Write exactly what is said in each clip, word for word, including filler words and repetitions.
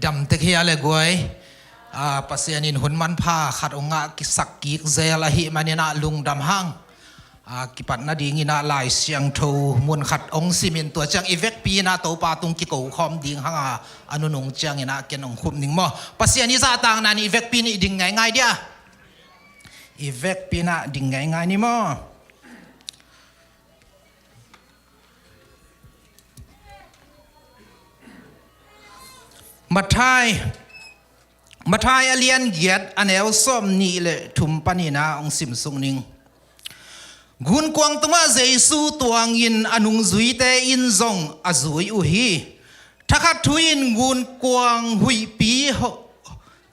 Damtek hi a le guai. Ah, Pasian in hun manpha khat hong ngah kisak kik zel ahih manin ah lungdam hang. Ah, kipat nadingin ah Lai Siangtho mun khat hong simin tua ciang i vekpi in ah Topa tung kiko khawm ding hang a, a nunung ciangin ah ken hong khup ning maw. Pasian i zahtakna in i vekpi in i ding ngaingai dia. I vekpi in ah ding ngaingai ni maw. Matthai, Matthai a lian giat a neu sawm nih le thum panin ah hong simsuk ning. Gunkuang tungah Jesu tuangin a nungzuite in zong a zui uh hi. Thakhat thu in gunkuang huihpi ho-,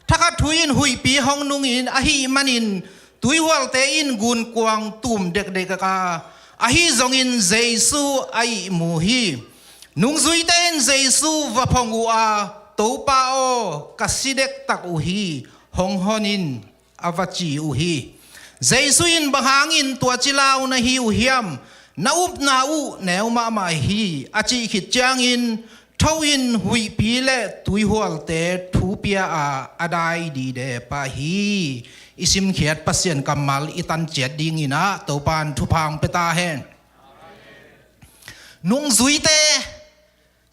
thakhat thu in huihpi hong nungin ahih manin tuihualte in gunkuang tum dekdek a, ahi zongin Jesu a ihmu hi. Nungzuite in Jesu va phong uh a, "Topa aw, ka si dektak uh hi, hong hon in," a va ci uh hi. Jesu in, "Bang hangin tua ci lau na hi uh hiam? Na upna uh neu mahmah hi," a cih khit ciangin tho in huihpi le tuihualte thu pia a, a dai dide pah hi. I simkhiat Pasian kammal i tan ciat dingin ah Topa in thupha hong pia ta hen. Nungzuite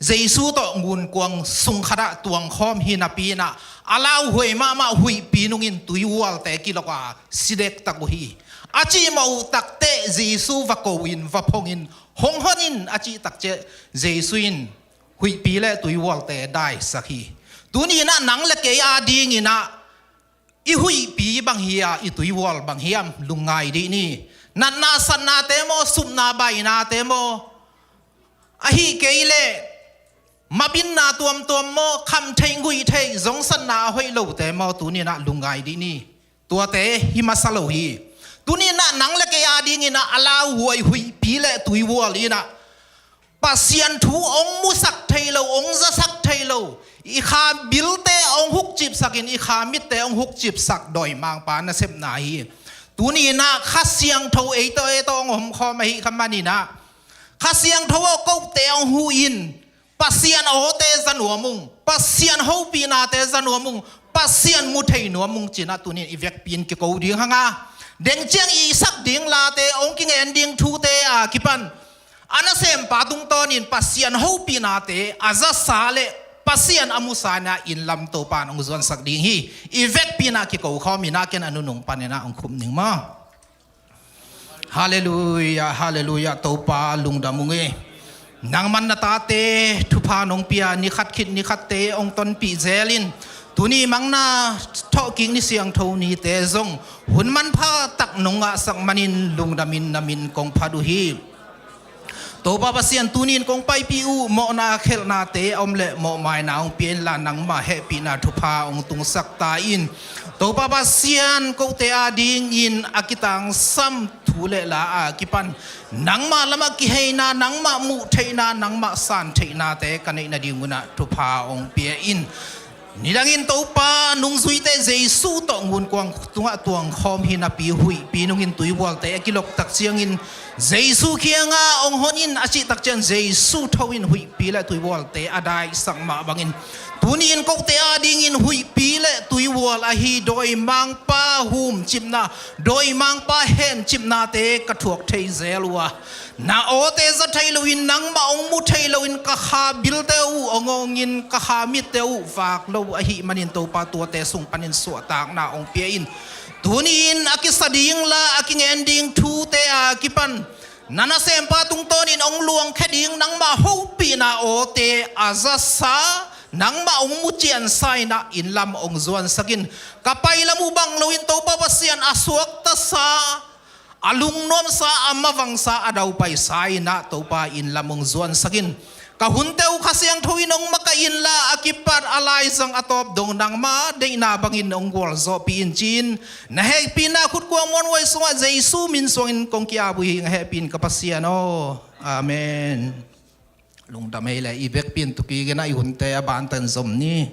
Jesu tawh gunkuang sung khatah tuang khawm hi napi in ah, a lauhuai mahmah huihpi nungin tuihualte kilok a, si dektak uh hi. A cih mah uh takteh Jesu va ko in, va phong in, "Hong hon in," a cih takteh Jesu in huihpi le tuihualte daisak hi. Tuni in ah nang le kei a dingin ah i huihpi bang hi a, i tuihual bang hiam, lungngai dih ni. Natna satnate maw, supna bainate maw, ahih kei leh mabinna tuamtuam maw, kham theih, nguih theih, zongsatna a hoih lote maw, tuni in ah lungngai dih ni. Tuate hi masa lo hi. Tuni in ah nang le kei a dingin ah a lauhuai huihpi le tuihual in ah Pasian thu hong musak thei lo, hong zasak thei lo, i kha bilte hong hukcipsak in, i kha mitte hong hukcipsak dawimangpa nasepna hi. Tuni in ah Kha Siangtho ei tawh, ei tawh hong omkhawm ahih kha manin ah, Kha Siangtho aw, kote hong huh in, Pasian awte za nuam ung, Pasian hopihnate za nuam ung, Pasian mu thei nuam ung ci-in ah tuni in i vekpi in kiko ding hang a, deng ciang i sak ding late, hong kingen ding thute a kipan a nasempa tungtawnin Pasian hopihnate a zasa le Pasian a musa in ah inn lam Topa in hong zuansak ding hi. I vekpi in ah kiko khawm in ah, ken a nunung panin ah hong khup ning maw. Halleluiah, halleluiah, Topa lungdam ung e. Nangman na tate thupha nong pia, ni khat khit ni khatte hong tonpih zel in, tuni Mangna thawhkik ni siangtho nite zong hun manpha tak nong ngahsak manin lungdamin na min kong phat uh hi. Topa Pasian, tuni in kong paipih uh mawhna khelhnate a om leh mawhmaina hong pia inla, nangmah hehpihna thupha hong tungsak ta in. Topa Pasian, kote a dingin a kitangsam thu le la a kipan nangmah lamah kiheina, nangmah muh theihna, nangmah san theihnate ka neih nadingun ah thupha hong pia in. Nidangin Topa, nungzuite Jesu tawh ngunkuang tungah tuangkhawm hi napi, huihpi nungin tuibualte a kiloktak ciangin Jesu kiangah hong hon in a cihtak ciang Jesu tho in huihpi le tuibualte a daisak mah bangin, tuni in kote a dingin huihpi le tuibual ahi dawimangpa humcipna, dawimangpa hencipnate ka thuak thei zel uh a, na awte za thei loin, nangmah hong mu thei loin, ka kha bilte uh hong awngin, ka kha mitte uh vak lo ahih manin Topa, tuate sung panin suahtakna hong pia in. Tuni in a kisa ding la, a kingen ding thute a kipan na nasempa tungtawnin hong luangkhia ding nangmah hopihna awte a zasa, nangmah hong mu ciansa in ah inn lam hong zuansak in. Ka pai lam uh bang loin Topa Pasian, a suaktasa, a lungnuamsa, a mavangsa, a daupaisa in ah Topa inn lam hong zuansak in. Ka hunte uh Kha Siangtho in hong makaih inla, a kipat a laizang a tawp dong nangmah deihna bangin hong gualzawhpih in ci-in, na hehpihna khutkuang muanhuai sungah Jesu min suangin kong ki-ap uh hi, na hehpih in ka Pasian aw. Amen. Lungdam ei le, i vekpi in tu kik in ah i hunte a bantan zom ni.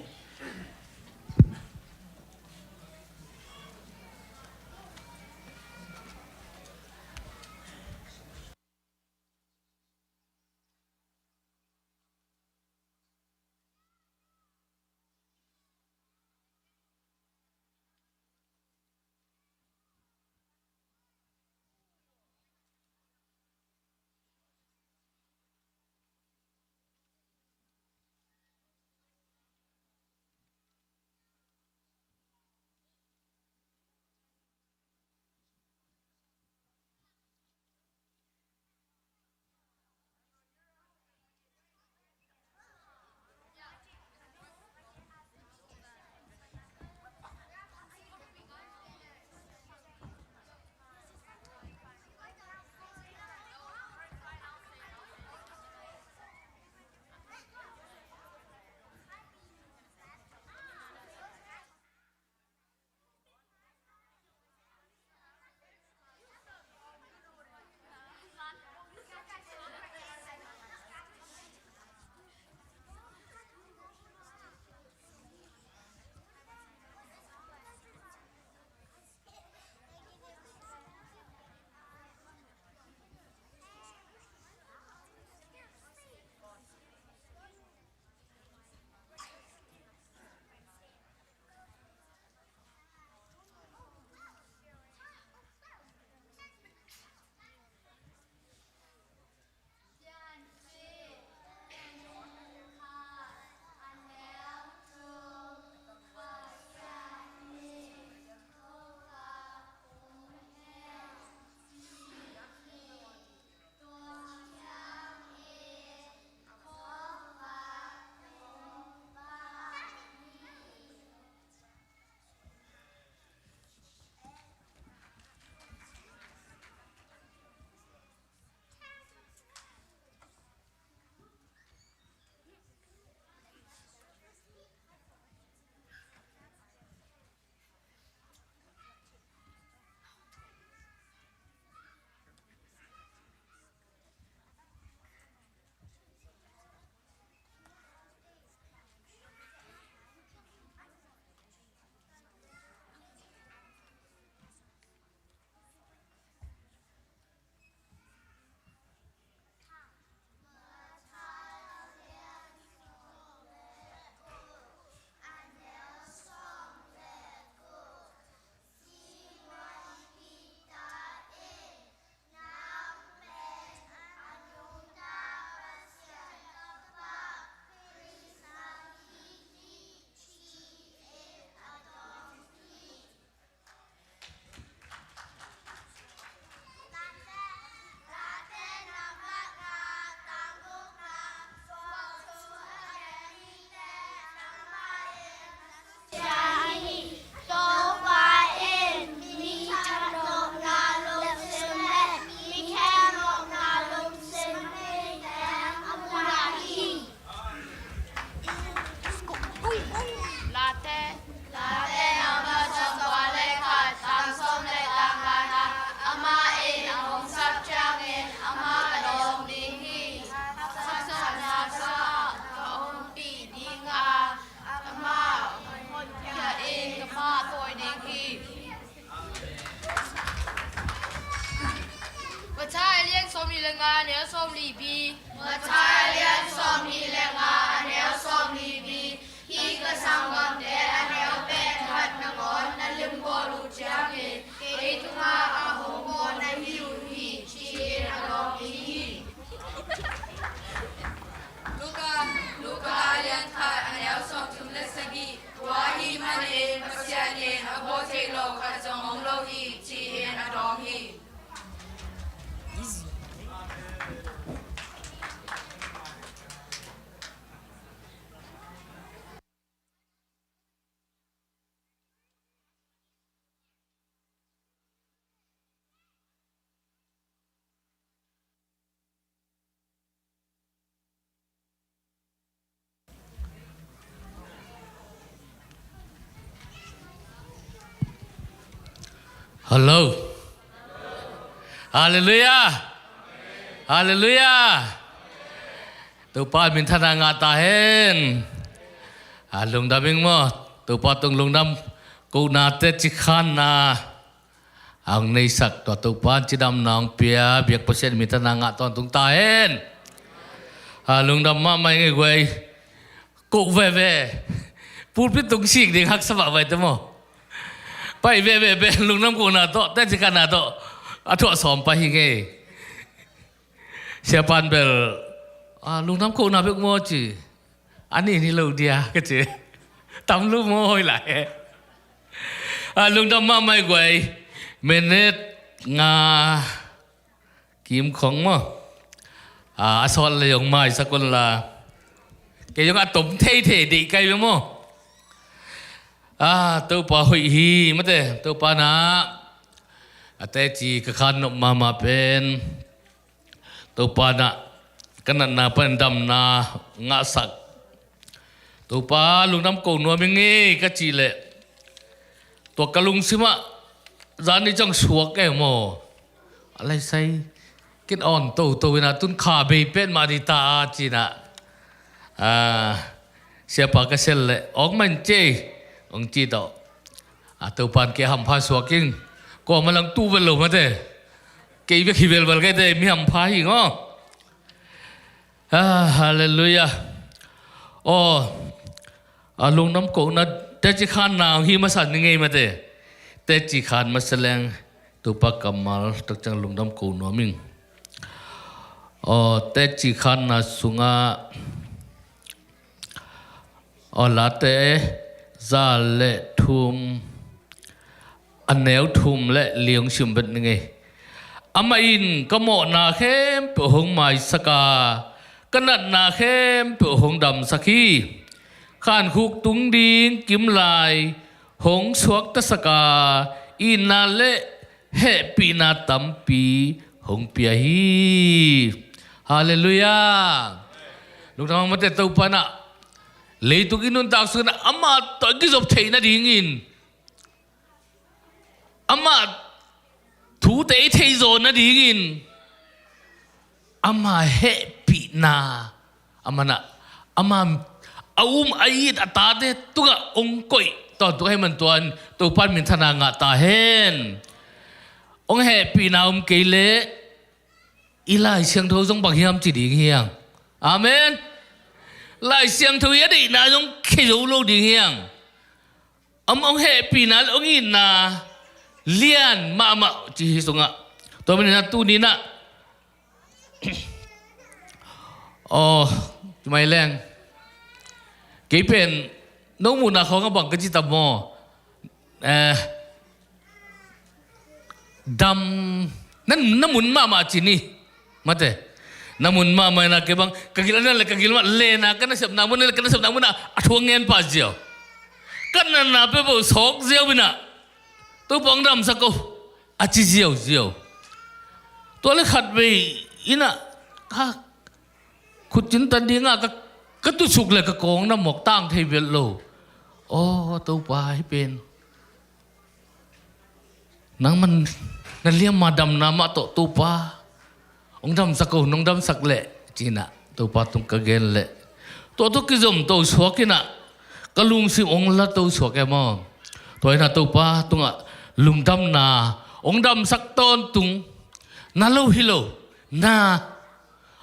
Sawmli bi. Matthai a lian sawmnih le nga, a neu sawmli bi. Hih ka sanggamte, a neu pen khat nangawn na limbawl uh ciangin kei tungah a hong bawl na hi uh hi, ci-in a dawng ding hi. Luka, Luka a lian khat, a neu sawmthum le sagih. Tua ahih manin Pasian in a bawl theih loh khat zong om lo hi, ci-in a dawng hi. Hallo. Halleluiah. Halleluiah. Topa minthanna ngah ta hen. A, lungdam ing maw? Topa tung lungdam. Kohna, teci khanna a hong neisak, tua Topa in cidamna hong pia, biak Pasian minthanna ngah tawntung ta hen. A, lungdam mahmah ing ei guai. Koh veve. Pulpit tung sik ding haksa vahvai te maw? Pai veve be, lungdam kohna tawh, teci khanna tawh a thuah sawm pai hi ngei. Siapan bel, a, lungdam kohna bek maw ci. A nih ni lo dia ka ci. Tam lo maw hoi lai. A, lungdam mahmah ei guai. Minute nga kim khong maw? A, a sawt le zong maisak un la. Kei zong a tom theithei deih kai ve maw? A, Topa hoih hi mate, Topa na. A, teci ka khan nop mahmah pen Topa na ka natna panin damna ngahsak. Topa lungdam ko nuam ing ei ka cih leh, tua ka lungsimah zan ni ciang suak e maw? A laisai kin awn toto inah tun kha bei pen mah dih ta a cinah. A, siapa ka sel leh awk man cei hong ci tawh. A, Topan kei hampha suak ing. Kuamah lang tu vel lo mate. Kei bek hi velval kei te mi hampha hi ngaw. A, halleluiah. Aw, a, lungdam kohna teci khanna hi masa ni ngei mate. Teci khan masa leng Topa kammal takciang lungdam ko nuam ing. Aw, teci khanna sungah aw, Late za le thum, a neu thum le li hong sim vet ni ngei. Amah in ka mawhna khempeuh hong maisak a, ka natna khempeuh hong damsak hi. Khankhuk tung ding kimlai hong suaktasak a, itna le hehpihna tampi hong pia hi. Halleluiah. Lungdam mate, Topa na leitung i nuntak sungin amah tawh i kizop theih nadingin, amah thute i theihzaw nadingin, ama hehpihna, a manah, ama a um a it a tate tungah hong koih tawntung ahih man tuan Topa in minthanna ngah ta hen. Hong hehpihna om kei leh i Lai Siangtho zong bang hiam ci ding hiang. Amen. Lai Siangtho i a deihna zong khia zo lo ding hiang. Amah hong hehpihna le hong itna lian mahmah ci hi sungah. Tua maninah tuninah, aw, ci mai leng. Kei pen no muhna khawng a bang ka ci tam maw? Eh, dam, na, na mun mahmah ci ni. Mate. Na mun mahmah inah kei bang ka gil a na le ka gil mah lena ka nasepna mun le ka nasepna munah a thu a ngen pah ziau. Ka natna peuhpeuh sawk ziau inah Topa hong damsak ko a ci ziauziau. Tua le khatvei inah ka khutcin tan dingah ka, ka tusuk le ka kawng na mawk tang thei vet lo. Aw, Topa hih pen nangman na liamma damna mah tawh Topa hong damsak ko, nong damsak leh cinah Topa tung ka gen leh tua tawh kizom to suak inah ka lungsim hong la to suak e maw? Tua inah Topa tungah lungdamna hong damsak tawntung na lo hi lo na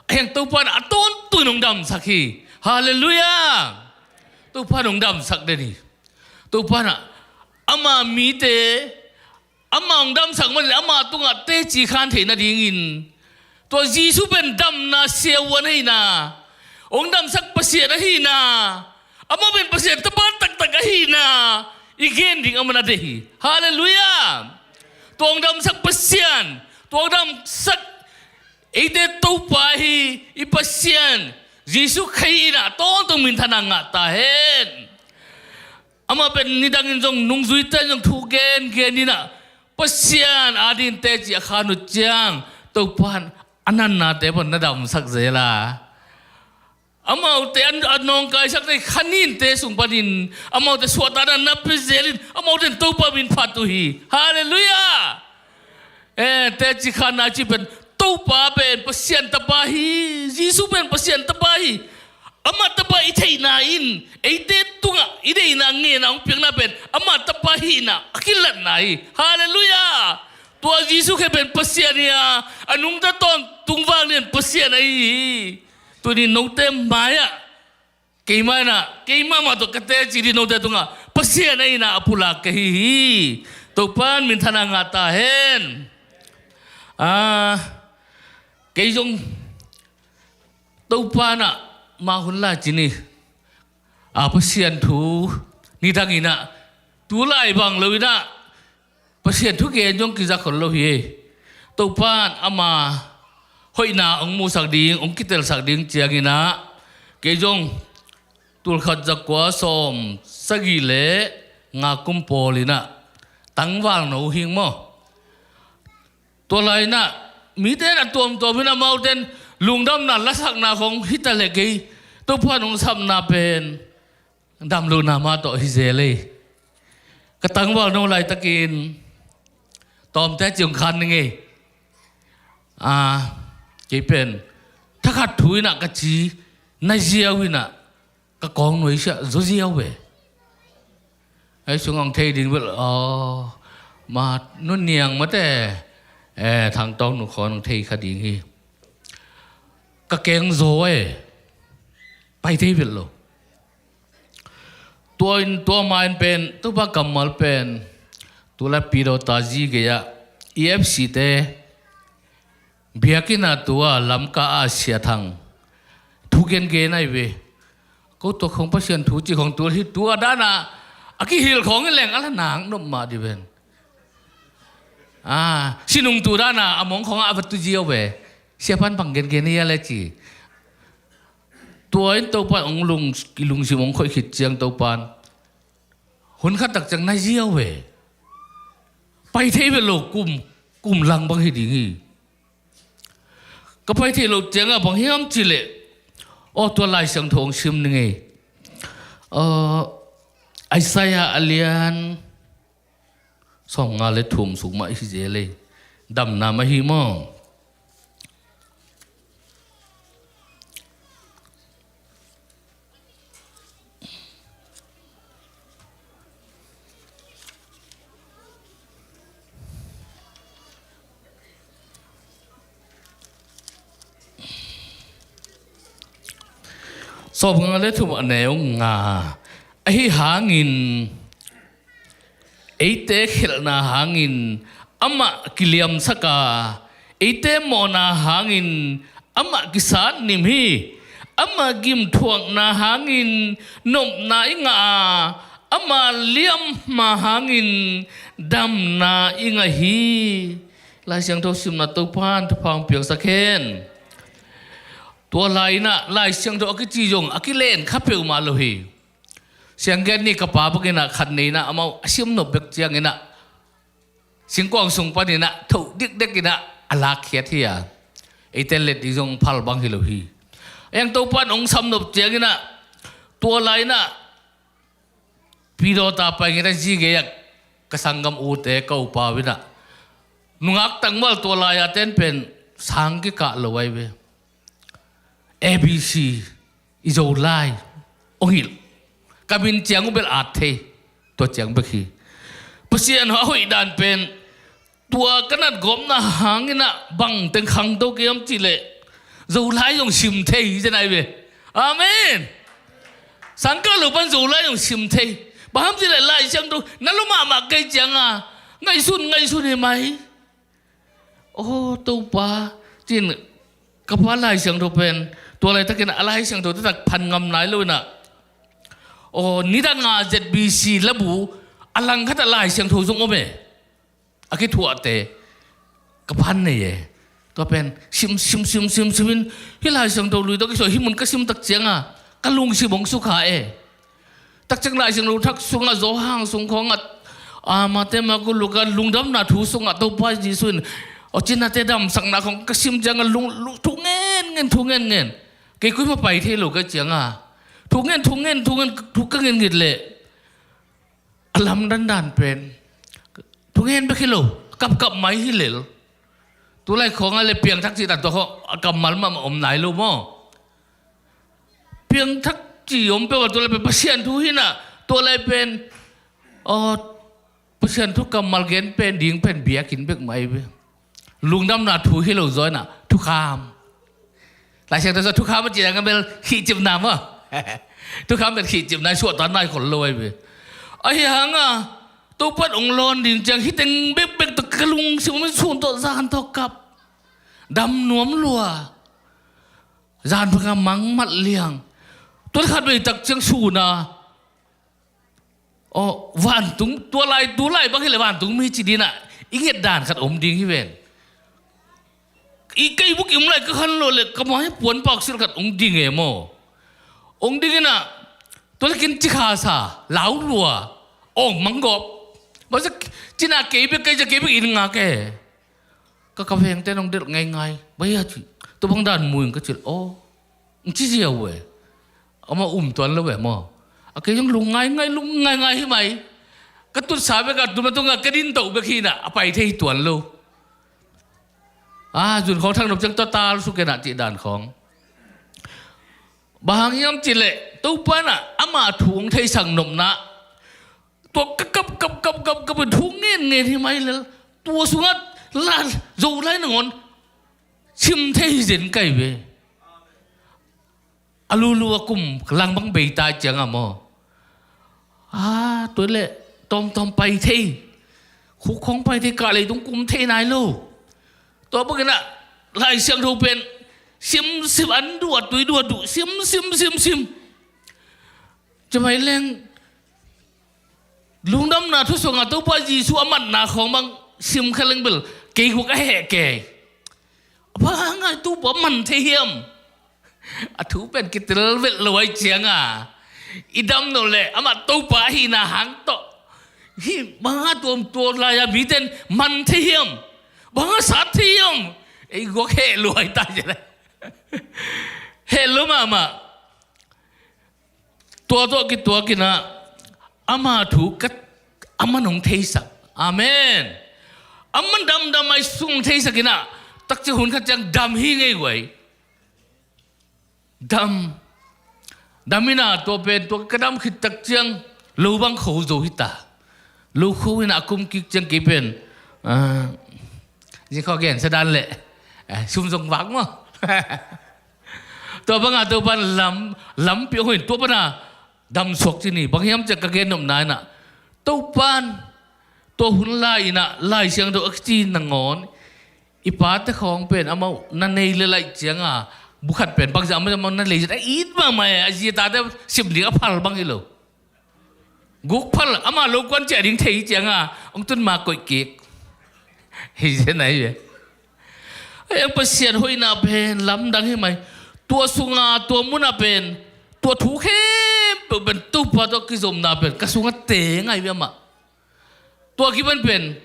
a hiang Topa in a tawntung in hong damsak hi. Halleluiah. Topa in hong damsak den hi. Topa in ah ama mite, ama hong damsak manin ama tungah teci khan theih nadingin, tua Jesu pen damna siavuan ahihna, hong damsak Pasian ahihna, amah pen Pasian tapa taktak ahihna i gen ding a man a deih hi. Halleluiah. Tua hong damsak Pasian, tua hong damsak eite Topa hi, i Pasian Jesu Khrih in ah tawntung minthanna ngah ta hen. Amah pen nidangin zong nungzuite in zong thu gengen in ah Pasian adingin teci a khan uh ciang Topa in a nannate pan na damsak zel a, amaute a, a nawngkaisakte kha ninte sung panin amaute suahtakna na pia zelin amaute in Topa min phat uh hi. Halleluiah. Eh, teci khanna cih pen Topa pen Pasian tapa hi. Jesu pen Pasian tapa hi. Amah tapa i theihna in eite tungah i deihna ngenna hong piakna pen amah tapa hihna a kilatna hi. Halleluiah. Tua Jesu Khrih pen Pasian hi a, a nungta tawntung vang lian Pasian ahi hi. Tuni note mai-ah keima in ah, keima mah tawh ka teci ding note tungah Pasian ahihna a pulak ka hi hi. Topa in minthanna ngah ta hen. Ah, kei zong Topa in ah ma hun lai cin hi. Ah, Pasian thu nidangin ah, tu lai bang lo in ah, Pasian thugen zong kiza khol lo hi. Topa in ama hoihna hong musak ding, hong kitelsak ding ciangin ah, kei zong tulkhat zakua sawm sagih le nga kum pawl in ah tangvalno hing maw. Tua lai in ah mite in a tuamtuam in amaute in lungdamna lasakna khong hi ta leh kei Topa in hong sapna pen damlohna mah tawh hi zel ei. Ka tangvalno laitakin tawmte ci hong khan ning ei. Ah, kei pen thakhat thu in ah ka ci na ziau in ah ka kawng nuaisiah zaw ziau ve. Hei sung hong thei ding vel, aw, ma nu niang mate, eh, Thang Tawng nu khawng hong thei kha ding hi. Ka keng zaw e, pai thei vel lo. Tua in tua ma in pen Topa kammal pen tu lai Pidawta zi gei-ah E F C te biakinn ah tua Lamka a Sia Thang thu gengen ahi ve. Ko tua khong Pasian thu ci khong tul hi tua dana a kihil khong in leng a la nak nop mah di ven. Ah, sinung tu dana a mong khong a va tu ziau ve. Sia pan bang gengen hi a le ci. Tua in Topa in hong lung, i lungsim hong khoih khit ciang Topa in hun khat tak ciang na ziau ve. Pai thei ve lo, kum, kum lang bang hi ding hi. Ka pai thei lo ciangah bang hiam cih leh, aw, tua Lai Siangtho hong sim ning ei. Aw, Isaiah a lian sawmnga le thum sung mah hi zel ei. Damna mah hi maw. Sawmnga le thum a neu nga. Ahi hangin eite khelhna hangin amah kiliamsak a, eite mawhna hangin amah kisatnim hi. Amah gimthuakna hangin nopna i ngah a, amah liamma hangin damna i ngah hi. Lai Siangtho simna Topa in thupha hong piangsak hen. Tua lai-in ah Lai Siangtho a kici zong a kilen kha peuhmah lo hi. Sianggen nih ka pa bangin ah khat nei-in ah amau a simnop bek ciangin ah singkuang sung panin ah thoh dikdek in ah a lakkhiat hi a, eite let ding zong phal bang hi lo hi. A hiang Topa in hong samnop ciangin ah tua lai-in ah Pidawta pai-in ah zi gei-ah ka sanggam ute ka upa uh in ah nungak tangval tua lai-a ten pen sang kikah lo ahi ve. A B C i Zolai hong hilh. Ka min ciang uh bel at thei, tua ciang bek hi. Pasian a hoih dan pen tua ka natgawpna hangin ah bang teng khangto kei hiam cih leh Zolai zong sim thei hi zen ai ve. Amen. Sangkah lo pan Zolai zong sim thei. Bang hang hiam cih leh Lai Siangtho na lua mahmah kei cianga ngaihsun ngaihsun hi mai. Aw Topa, ci-in ka pa Lai Siangtho pen tua laitakin a Lai Siangtho taktak phan ngam nai lo inah, aw nidanga Z B C labu a langkhat ah Lai Siangtho zong om e. A kithuahte ka pan nei e. Tua pen sim sim sim sim sim in hih Lai Siangtho lui tawh kisuah hih mun ka sim tak cianga ka lungsim hong sukha e. Takciang Lai Siangtho thak sungah Johan sung khawngah, a, Mate, Marku, Luka lungdamna thu sungah Topa Jesu in aw cinate damsakna khawng ka sim cianga lung, lung, thu ngenngen thu ngenngen. Kei kuima pai thei lo ka cianga thu ngen thu ngen thu ngen thu ka ngen ngit leh a lamdang dan pen thu ngen bek hi lo, kapkap mai hi lel. Tulai khawngah le piangthak cih tak tua khawng a kammal mahmah om nai lo maw? Piangthak ci om peuh a tulai pen Pasian thu hi inah, tulai pen, aw, Pasian thu kammal gen pen ding pen biakinn bek mai ve. Lungdamna thu hi lo zaw inah thukham. Lai Siangtho sungah thukham a cih ciangah bel khihcipna maw? Thukham bel khihcipna i suahtak nai khol lo ai ve. Ahi hanga Topa in hong lawn ding ciang hih teng bekbek tawh ka lungsim hong sun tawh zan tawh kap. Dam nuam lua. Zan panga mangmat liang. Tua khat vei tak ciang sun a, aw, vantung, tua lai, tu lai bang hi leh vantung mi ci ding inah i nget dan khat om ding hi ven. I kei buk i um lai ka khan lo leh ka mai puan paksil khat hong ding e maw? Hong ding inah tua lakin cikha sa, lau lua, awng manggawp. Masa cina kei bek, kei ca kei bek in ngak e. Ka, ka vengte nong delh ngeingai. Bai a ci, tua bang dan mu ing ka cil. Aw, ng ci ziau e. Amah um tuan lo e maw? A kei zong lung ngaingai, lung ngaingai hi mai. Ka tutsa bek a tuma tungah ka din toh bek hi inah a pai thei hi tuan lo. A, zun khawng thak nop ciang tua tal suk inah cih dan khawng. Bang hang hiam cih leh Topa inah ama thu hong theisak nopna tua ka kap kap kap kap kap thu ngen ngen hi mai lel. Tua sungah la Zolai nangawn sim thei hi zen kai ve. A lulu a kum lang bang bei ta ciangah maw? A, tua leh tawmtawm pai thei. Khuk khawng pai thei, kah leitung kum thei nai lo. Tua bang inah Lai Siangtho pen sim sim, an duh a tui duh a duh, sim sim sim sim. Cimai leng lungdamna thu sungah Topa Jesu a matna khawng bang sim kha leng bel kei guak a heh kei. Bang hang a Topa man thei hiam? A thu pen kitel vet lo ai cianga i dam nop leh amah Topa ahihna hang tawh hih bang hang a tuam tua lai-a miten man thei hiam? Bang hang a sat thei hiam? Ei guak heh lo ai ta ci leh heh lo mahmah. Tua tawh kituak inah ama thu ka, aman hong theisak. Amen. Aman damdam ai sung theisak inah takciang hun khat ciang dam hi ngei guai. Dam. Dam inah tua pen tua ka dam khit takciang lo bang kho zo hi ta. Lo kho inah a kum kik ciang kei pen, a, zikhaw gen sadan leh, a, sum zong vak maw? Tua banga Topa in lam, lampi hong hih in tua pana damsuak ci ni. Bang hiam ciah ka gen nopna inah Topa in tua hun lai inah Lai Siangtho a kici nangawn i pate khawng pen amau na nei le laih cianga bu khat pen bangzah amau na lei zet a it mahmah e. A zi a tate sim ding a phal bang hi lo. Guk phal, ama lo kuan ciah ding thei cianga hong tun ma koih kik. Hi zen ahi ve. Ei, ang Pasian hoihna pen lamdang hi mai. Tua sunga tua muna pen tua thu khempeuh pen Topa tawh kizopna pen ka sunga teng ahi ve amah. Tua kipan pen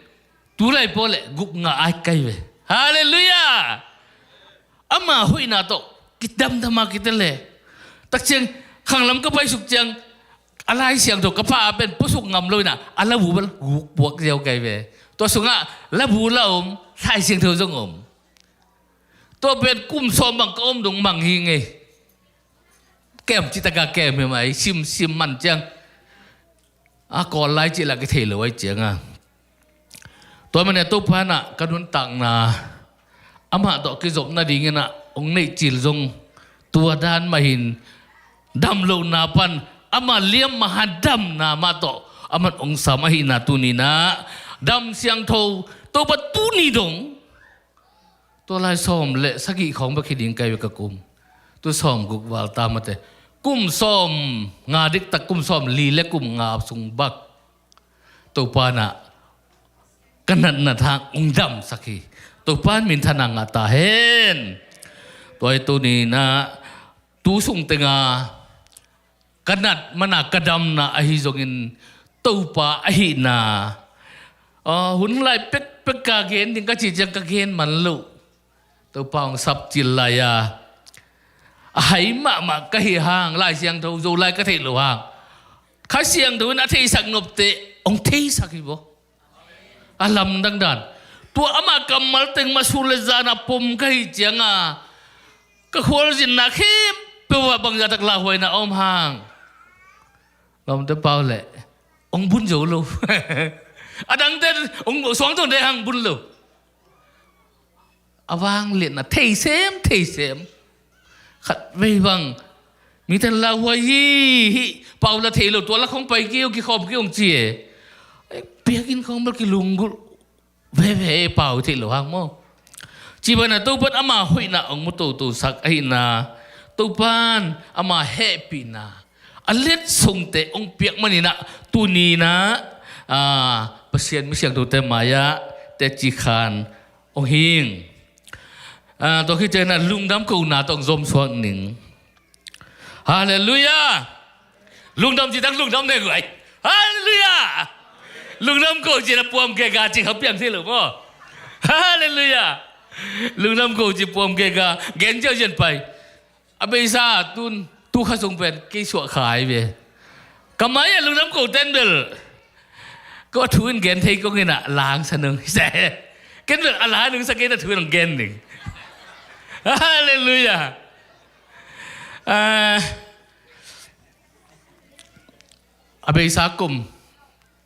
tulai pawh leh gupngah ai kai ve. Halleluiah. Ama hoihna tawh kidamdama kitel e. Takciang khanglam ka paisuk ciang a Lai Siangtho ka pa a pen puasuk ngam lo inah a labu bel guk puak ziau kai ve. Tua sungah labu la om, Lai Siangtho zong om. Tua pen kum sawm bang ka om dong mang hi ngei. Kem citaka kem hi mai, simsim man ciang a kawl lai cih lah kithei lo ai cianga. Tua mene Topa inah ka nuntakna amah tawh kizop nadinginah hong neih cil zong tua dan mah hin dam lohna pan ama liam mah han damna mah tawh aman hong sam ahihna tuni-in ah dam siangtho Topa tuni dong tua lai sawm le sagih khawng bek hi ding ka hi ve ka kum. Tu sawm guk val ta mate. Kum sawm nga diktak kum sawm li le kum nga sung bak Topa in ah ka natna hang hong damsak hi. Topa in minthanna ngah ta hen. Tua hi tuni-in ah tu sung teng ah ka nat man a ka damna ahi zongin Topa ahihna, ah, hun lai pekpek ka gen ding ka cih ciang ka gen man lo. Topa hong sap cil lai-a a hai mahmah ka hih hang, Lai Siangtho Zolai ka theih loh hang, Kha Siangtho in a theisak nopte hong theisak hi baw. A lamdang dan. Tua ama kammal teng mah sun le zan a pom ka hih ciang a ka khualzinna khempeuh ah bangzah tak lauhuaina a om hang. Lawmte pau leh hong bun zo lo. A dangte hong suang tawnte hang bun lo. A vangliatna thei sem, thei sem. Khat vei bang mite in lauhuai hi, hih pau la thei lo, tua la khong pai kei uh, kikhawm kei uh hong ci e. Biakinn khong bel kilunggulh veve e, pau theih loh hang maw. Ci bangin ah Topa in ama hoihna hong mu totosak ahihna, Topa in ama hehpihna a letsongte hong piak manin ah tuni-in ah, ah, Pasian mi siangthote mai-ah teci khan hong hing. Ah, tua khit ciangin ah lungdam kohna tawh hong zom suak ning. Halleluiah. Lungdam ci tak lungdam ne guai. Halleluiah. Lungdam ko ci na puam keka ci kha piang thei lo maw. Halleluiah. Lungdam ko ci puam keka gen ciau cian pai. A beisa tun tu kha sung pen kei suah khai ve. Ka mai-ah lungdam ko ten bel ko a thu in gen thei kong in ah lang sa nung. Ken bel a la nung sa kei na thu in hong gen ning. Halleluiah. Ah, a beisa kum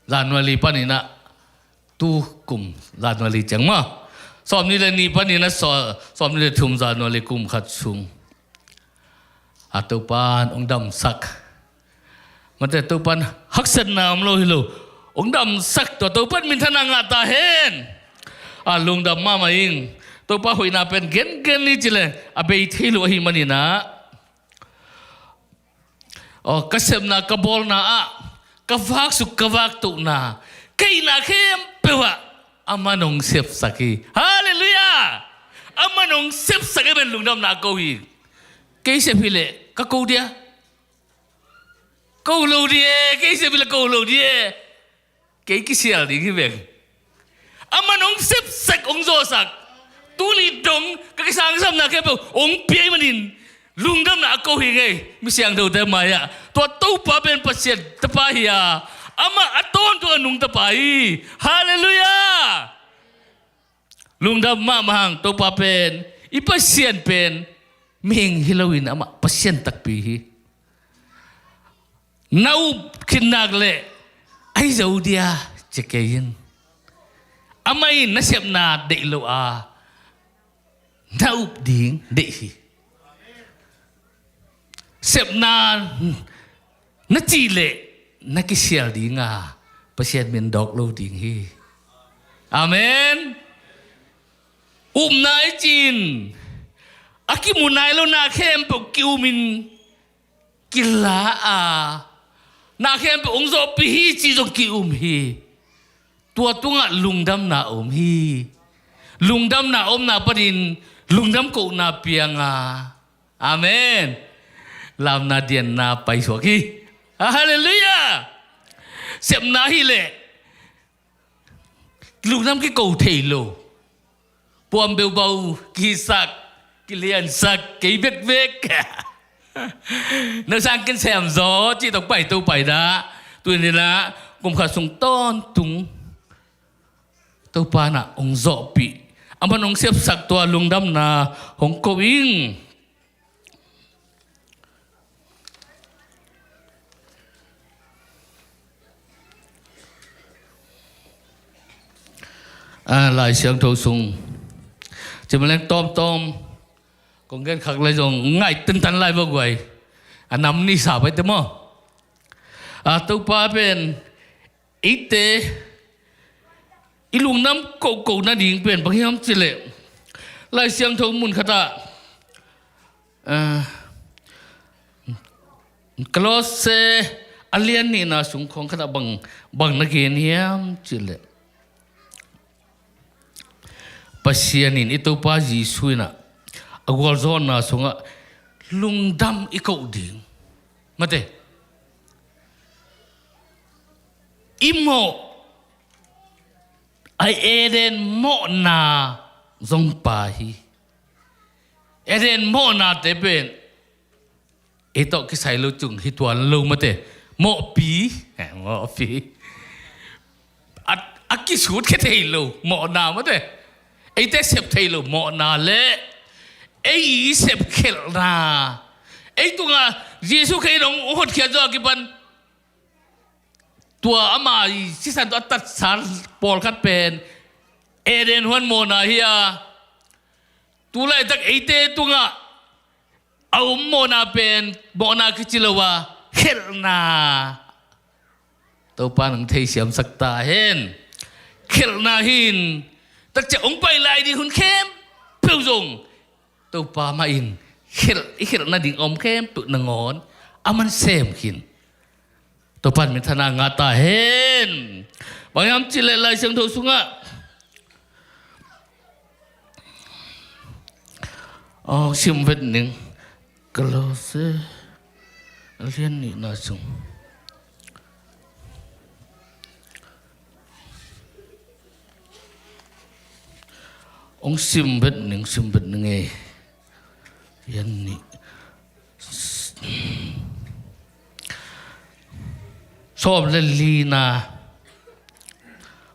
January panin ah tu kum January ciang maw, sawmnih le nih panin ah saw-, sawmnih le thum January kum khat sung a Topa in hong damsak. Mate, Topa in haksatna om lo hi lo, hong damsak tua Topa in minthanna ngah ta hen. A lungdam mahmah ing. Topa hoihna pen gengen ni ci leh a bei thei lo ahih manin ah, aw, ka sepna, ka bawlna ah, ka vaksuk, ka vaktohna, ka hihna khempeuh ah aman hong sepsak hi. Halleluiah. Aman hong sepsak hi pen lungdamna a ko hi. Kei sep hi leh ka ko dia? Ko lo di e. Kei sep hi leh ko lo di e. Kei kisial ding hi veng. Aman hong sepsak, hong zawhsak. Tuni dong ka kisangsamna khempeuh hong pia ahih manin lungdamna a ko hi ngei. Mi siangthote mai-ah tua Topa pen Pasian Tapa hi a, amah a tawntung a nungta pa hi. Halleluiah. Lungdam mahmah hang. Topa pen, i Pasian pen mihing hi loin amah Pasian takpi hi. Na up khit nak leh ai zo dia ci kei in. Amah in na sepna deih lo a, na up ding deih hi. Sepna na cih leh na kisial ding a, Pasian min dawk lo ding hi. Amen. Upna i cih in a kimu nai lo na khempeuh ki-um in kila a, na khempeuh hong zawhpih hi cih zong ki-um hi. Tua tungah lungdamna om hi. Lungdamna omna panin lungdam kohna piang a. Amen. Lamna dianna paisuak hi. Halleluiah. Sepna hi leh lungdam kiko thei lo. Puam beubau kisak, kiliansak kei bekbek. Na sang ken sem zaw cih tawh pai to pai dah. Tuni-in ah kum khat sung tawntung Topa in ah hong zawhpih, aman hong sepsak tua lungdamna hong ko ing. A, Lai Siangtho sung cimaleng tawmtawm Kong gen khak lai zong ngai tantan lai bawk guai. A nam ni sa pai te maw. A Topa pen eite i lungdam kohkoh nading pen bang hiam cileh, Lai Siangtho mun khatah, a, Kolose a lian nihna sung khawng khatah bang, bang na gen hiam cileh, Pasian in i Topa Jesuh in ah a gualzawhna sungah lungdam i koh ding. Mate, i mawh, a Eden mawhna zong pa hi. Eden mawhnate pen ei tawh kisai lo cung hi tuan lo mate. Mawhpi, eh, mawhpi. A, a kisut khia thei lo mawhna mate. Eite sep thei lo mawhna le ei i sep khelhna. Ei tungah Jesuh Khrih in hong hotkhiat zawh a kipan tua ama i sisan tawh a tatsa pawlkhat pen Eden huan mawhna hi a, tu laitak eite tungah a om mawhna pen mawhna kici lo a, khelhna. Topa nang theisiamsak ta hen. Khelhna hin takciang hong pai lai ding hun khempeuh zong Topa mah in khelh, i khelh nading a om khempeuh nangawn a man sem khin. Topa in minthanna ngah ta hen. Bang hiam cileh Lai Siangtho sungah, aw, sim vet ning. Kolose a lian nihna sung. Hong sim vet ning, sim vet ning ei. Lian nih. Sawm le lina,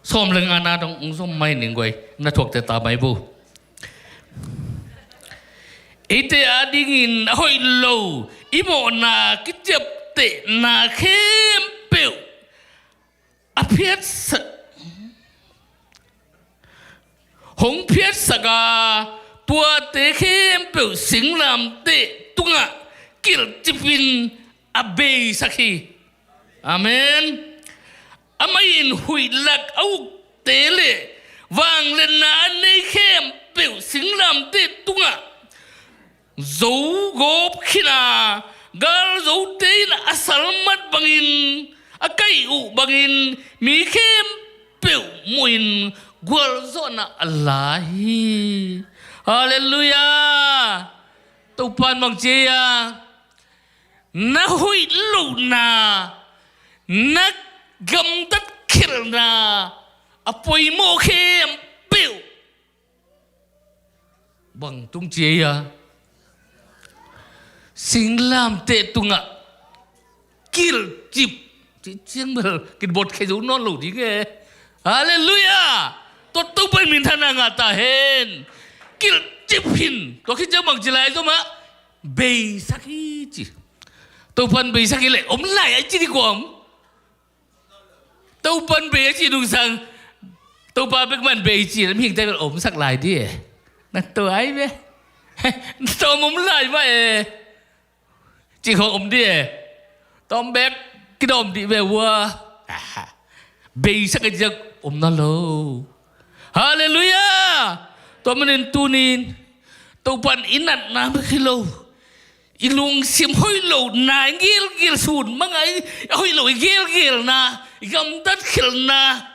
sawm le ngana dong hong zom mai ning guai, na thuakte ta mai bu. Eite adingin a hoih lo i mawhna kiciaptehna khempeuh a phiatsak, hong phiatsak a, tuate khempeuh singlamteh tungah kilhcipin a beisak hi. Amen. Amah in huih lak a ukte le vangliatna a nei khempeuh singlamteh tungah zo gawp khin a, galzote in a salmat bangin, a kaih uh bangin mi khempeuh muhin gualzawhna a la hi. Halleluiah. Topa in bang ci a, na hoih lohna, na gamtat khelhna, a poimawh khempeuh bang tung ci a, singlamteh tungah kilhcip. Ci ciang bel kibot khia zo nawn lo ding e. Halleluiah. Tua Topa in minthanna ngah ta hen. Kilhcip hin, tua khit ciang bang ci lai zom ah, beisak hi ci. Topa in beisak hi leh om lai a ci ding kua om? Topa in bei a ci nungsang, Topa bek mah in bei ci, mihingte bel omsak lai ding e. Na tua ai ve. Tua om lai mah e. Ci khawng om ding e. Tua om bek kidawm ding ve ua. Beisak a ci ciang om nawn lo. Halleluiah. Tua manin tuni-in Topa in i natna bek hi lo, i lungsim hoih lohna i gelgel, sun manga i hoih lo i gelgelna, i gamtat khelhna,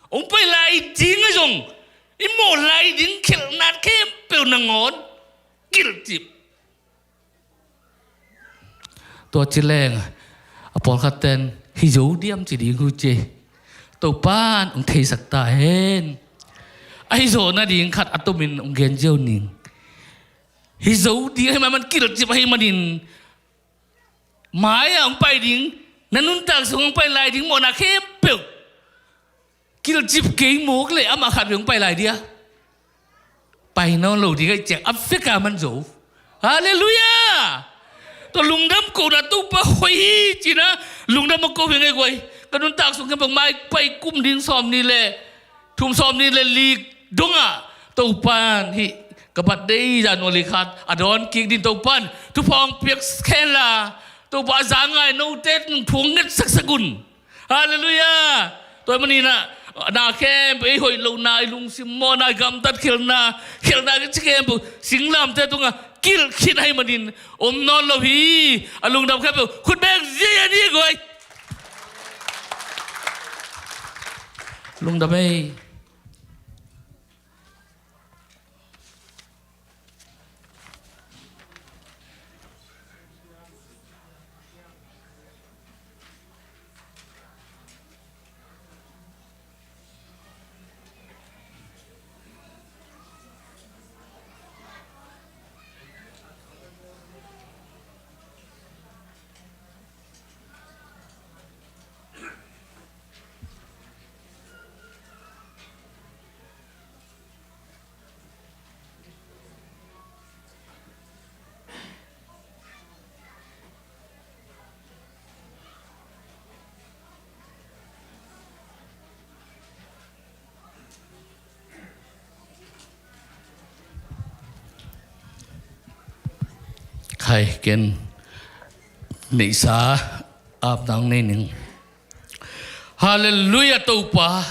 hong pai lai ding a zong i mawh lai ding khelhna khempeuh nangawn kilhcip. Tua ci leng a pawlkhatte in hi zo diam ci ding uh ci. Topa in hong theisak ta hen. Ahi zawh nading khat a tomin hong gen ziau ning. Hi zo ding ahih manin, kilhcip ahih manin, mai-ah hong pai ding, na nuntak sung hong pai lai ding mawhna khempeuh kilhcip kei mawk leh amah khat vei hong pai lai ding a, pai nawn lo ding ahih ciang a vek a man zo. Halleluiah. Tua lungdam kohna Topa hoih hi cihna lungdam a ko hi ngei guai. Ka nuntak sung khempeuh mai pai kum ding sawmnih le thum, sawmnih le li dongah Topa in hih ka birthday January khat a dawn kik ding Topa'n thupha hong piak hen la, Topa a za ngai note thu hong ngetsak sak un. Halleluiah. Tua ahih manin ah na khempeuh, ei hoih lohna, i lungsim mawhna, i gamtat khelhna, khelhna kici khempeuh singlamteh tungah kilh khin ahih manin om nawn lo hi. A lungdam khempeuh khut beng ziahziah ni guai. Lungdam ei. Khai ken neihsa ap nang nei ning. Halleluiah Topa.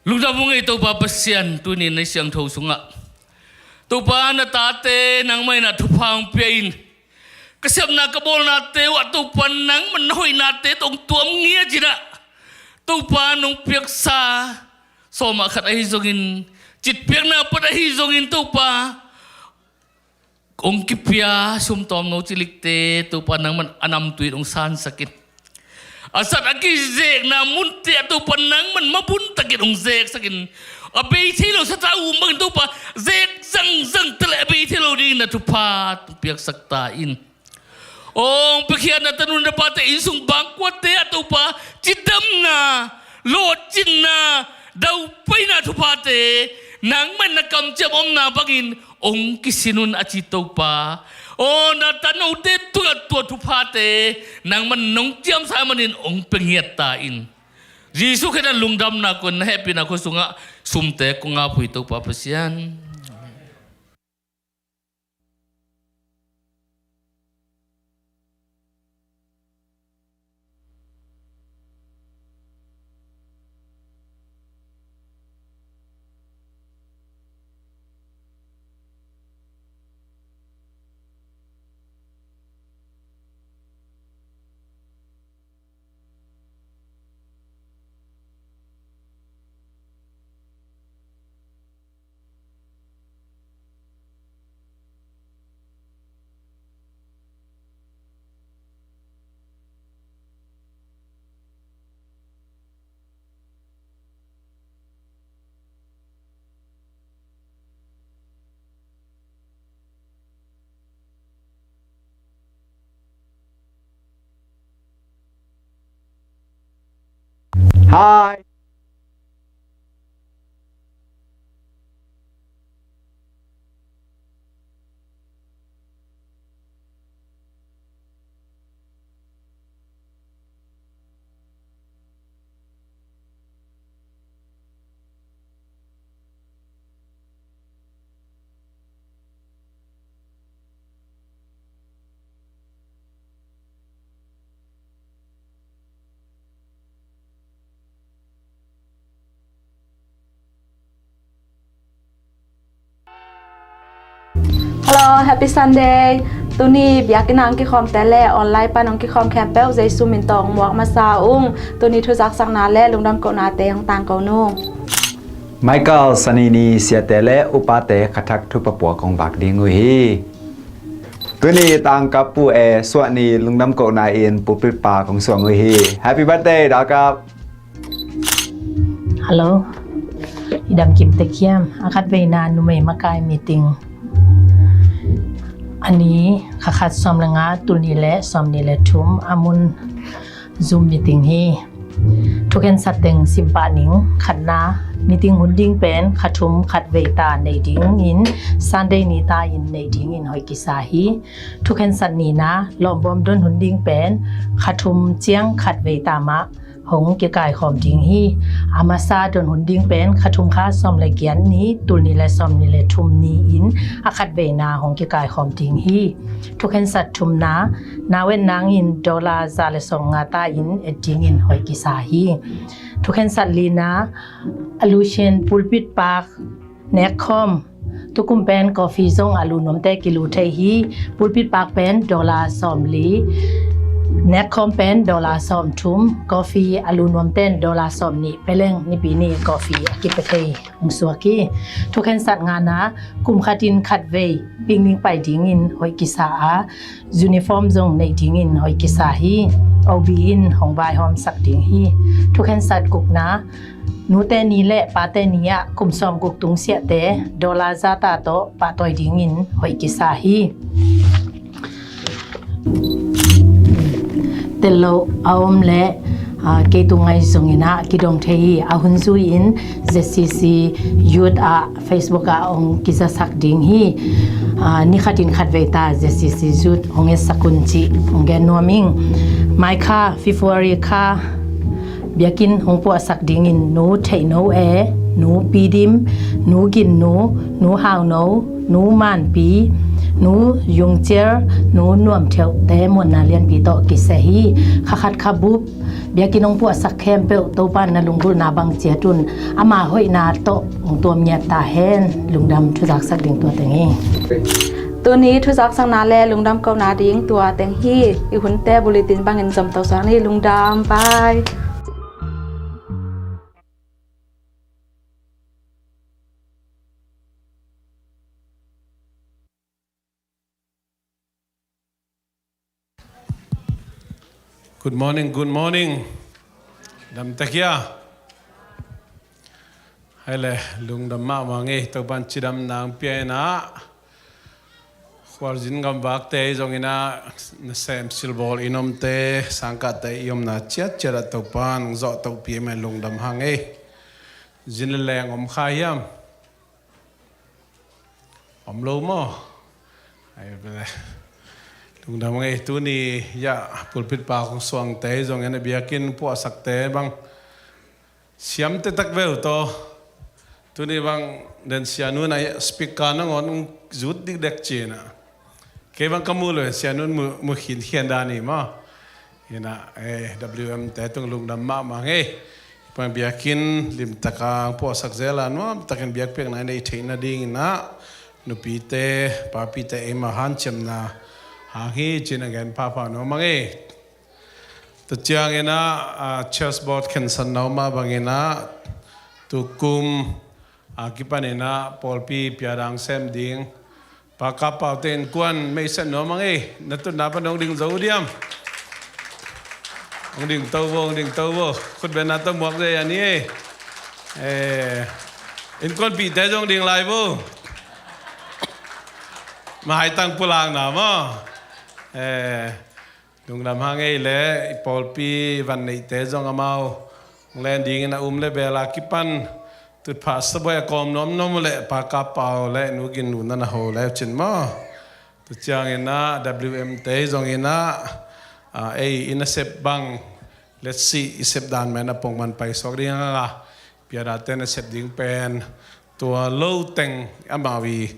Lungdam ung ei Topa Pasian, tuni na siangtho sungah Topa na tate nangmah in ah thupha hong pia in, ka sepna ka bawlnate uh ah Topa nangmah na hoihnate tawh hong tuam ngiat in ah Topa nong piaksa sawm ah khat ahi zongin, citpiakna pat ahi zongin Topa hong kipia sum tawmno cilikte Topa nangman a namtui in hong sansak in, a sat a kizekna munte ah Topa nangman mabun takin hong zeksak in, a bei thei lo sata um bangin Topa zek zangzang ta leh a bei thei lo dingin na thupha hong piaksak ta in. Hong piakhiatna tanu tapate innsung bangkuate ah Topa cidamna, lawhcinna, daupaina thuphate nangman na kamciam omna bangin hong kisin un a ci Topa. Aw na tanote tungah tua thuphate nangman nong ciamsa manin hong pia ngiat ta in. Jesuh Khrih na lungdamna kong, na hehpihna kong sungah sumte kong ap uh hi Topa Pasian. Hi. Hello, Happy Sunday. Tuni biakinn ah hong kikhawmte le online pan hong kikhawm khempeuh Jesu min tawh hong muak masa ung. Tuni thuzaksakna le lungdam kohnate hong tangko nung. Michael, Sani ni siate le upate khathak thupha puak kong vak ding uh hi. Tuni tangka pu e suah ni lungdam kohna in pulpit pa kong suang uh hi. Happy birthday, Dalkap. Hello. I dam kim tek hiam? A khat veina numei makai meeting. A ni kha khat sawm le nga, tul ni le sawm ni le thum a mun Zoom meeting hi. Thukhensat teng simpah ning. Khatna, meeting hun ding pen kha thum khat vei ta nei dingin, Sunday ni ta in nei dingin hoi kisa hi. Thukhensat nina, lawmbawm don hun ding pen kha thum ciang khat vei ta mah hong kikaikhawm ding hi. A masa don hun ding pen kha thum kha sawm le giat ni, tul nih le sawm nih le thum ni-in a khatveina hong kikaikhawm ding hi. Thukhensat thumna, nau et nangin dollar za le sawmnga ta-in et dingin hoih kisa hi. Thukhensat lina, Aleutian Pulpit Park nekkhawm, tukum pen coffee zong a lu nuamte kilu thei hi. Pulpit Park pen dollar sawmli, nekkhawm pen dollar sawmthum, coffee a lu nuamten dollar sawmnih pia leng Nipi ni coffee a kipia thei hong suak hi. Thukhensat ngana, kum khatin khatvei picnic pai dingin hoih kisa a, uniform zong neih dingin hoih kisa hi. O B in hong vaihawmsak ding hi. Thukhensat gukna, nute ni le pate ni ah kum sawmguk tungsiahte dollar za ta tawh pahtawi dingin hoih kisa hi. Tel lo a om le, aa, kei tung ngai zongin ah kidong thei hi. A hun zui-in Z C C Youth ah Facebook ah hong kizasak ding hi. Aa, ni khatin khatvei ta Z C C Youth hong etsak un cih hong gen nuam ing. Mai kha, February kha, biakinn hong puahsak dingin Nu Theihno E, Nu Pidim, Nu Ginnu, Nu Hauno, Nu Manpi, Nu Yungcier, Nu Nuamtheuhte muanna lianpi tawh kisia hi. Kha khat kha bup biakinn hong puahsak khempeuh Topa in na lunggulhna bang ciat un, ama hoihna tawh hong tuam ngiat ta hen. Lungdam. Thuzaksak ding tua teng hi. Tuni thuzaksakna le lungdam kohna ding tua teng hi. I hunte bulletin bangin zom tosak ni. Lungdam. Bye. Good morning, good morning. Dam ta hia? Hai le, lungdam mahmah ing ei, Topan cidamna hong pia in ah. Khualzin gamvakte zong in ah, nasem silbawl inn omte, sangkahte i omna ciatciat ah Topan hong zawhtohpih ahih manin lungdam hang ei. Zin le leng om kha hiam? Om lo maw? Ai, bele. Lungdam ing ei, tuni ah pulpit pa kong suangte zong in ah, biakinn puahsakte bang siamte tak veu tawh. Tuni bang den sianu in ah speaker nangawn hong zut dikdek ci in ah. Kei bang ka muh lo in sianu in mu, mu khinkhian dan hi maw. In ah, eh, W M te tung lungdam mahmah ing ei. Bang biakinn limtak a hong puahsak zel a, nuamtakin biakpiakna i neih theih nadingin ah, nupite, papite eimah hanciamna hang hi ci in ah gen phapha nuam ing ei. Tua ciangin ah, ah, church board khensatna om mah bangin ah, tukum a kipanin ah pawlpi piadang sem ding Pa Kap Pau te innkuan meiset nuam ing ei. Na tutna pan hong ding zo uh diam? Hong ding to vo, hong ding to vo. Khutbetna tawh muak zel a ni ei. Eh, innkuanpihte zong ding lai vo. Mahaitang pulakna maw. Eh, lungdam hang ei le, i pawlpi van neihte zong amau hong len dingin a um le bel a kipan tutphah sabuai a kawm nuamnuam uh leh Pa Kap Pau le Nu Ginnu na na ho le uh cin maw. Tua ciangin ah W M te zong in ah, ah, ei i nasep bang, let's see, i sep dan mah in a pongman paisuak ding hang a, pianate nasep ding pen tua lo teng amau i,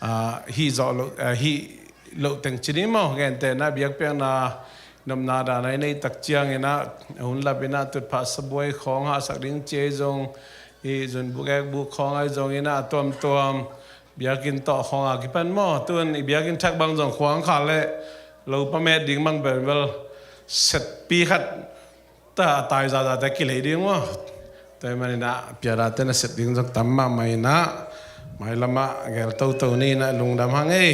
ah, hih zawh lo, ah, hih loh teng ci ni maw, gentehna biakpiakna nopna dan a i neih tak ciangin ah, a hun lap in ah tutphah sabuai khawng hahsak ding ci ahi zong, i zunbuk ekbuk khawng ahi zongin ah, a tuamtuam biakinn tawh khawng a kipan maw, tun i biakinn thak bang zong khuang khal le lo pamet ding bang bel bel setpi khat ta a tai zazate kilei ding maw. Tua ahih manin ah pianate nasep ding zong tam mahmah in ah, mailam ah gel toto ni in ah lungdam hang ei.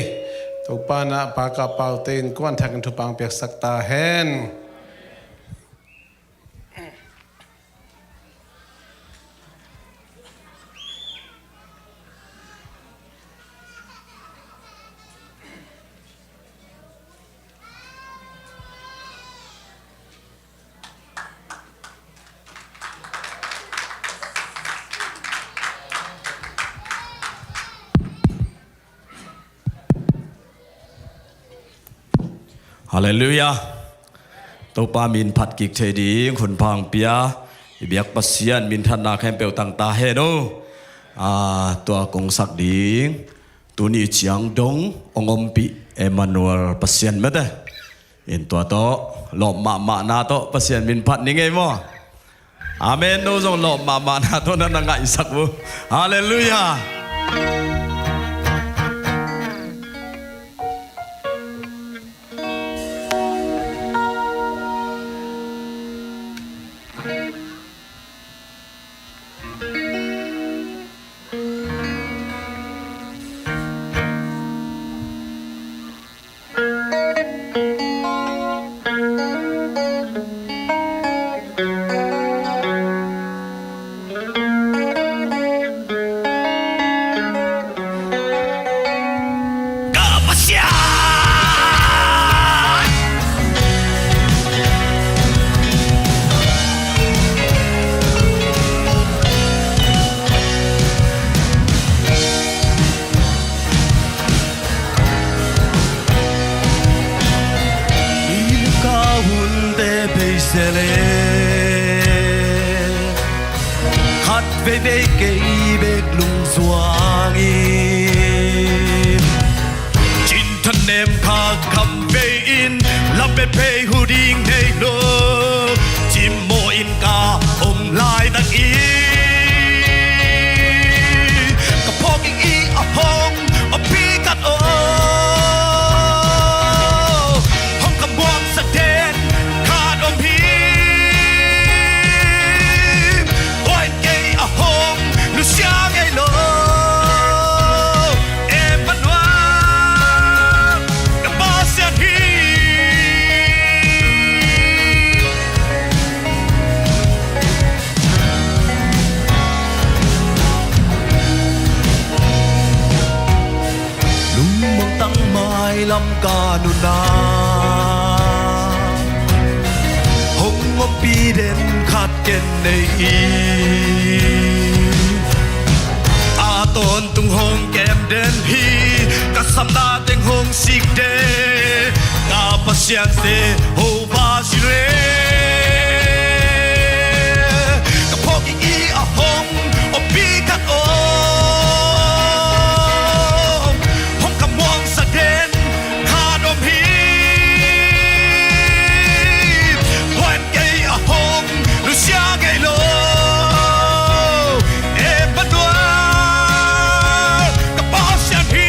Topa in ah Pa Kap Pau te innkuan thakin thupha hong piaksak ta hen. Halleluiah. Topa min phat kik thei ding hun pha hong pia i biak Pasian minthanna khempeuh tang ta hen aw. A, tua kong sak ding tuni ciang dong hong ompih Emmanuel Pasian mete. In tua tawh lawp mahmahna tawh Pasian min phat ni ngei maw? Amen. No zong lawp mahmahna tawh na na ngaihsak uh. Halleluiah. Ka Pasian. I lungkau hunte beisele khat veivei kei bek lungzuang in, cinthanem kha kham vei in, lam peuhpeuh huh ding nei lo, cimmaw in ka om laitak i, ka phawk ing i a hong ompih khat aw, hong khamuang sak den khat om hi. Tua in kei a hong nusia ngei lo, Emmanuel, ka Pasian hi. Lungmuang tang mailam ka nunah hong ompih den khat ken nei hi. A tawntung hong kem den hi, ka sapna teng hong sik den, ka Pasian Jehovah Jireh. Ka phawk ing i a hong ompih khat om, hong khamuang sak den khat om hi. Tua in kei a hong nusia ngei lo, Emmanuel, ka Pasian hi.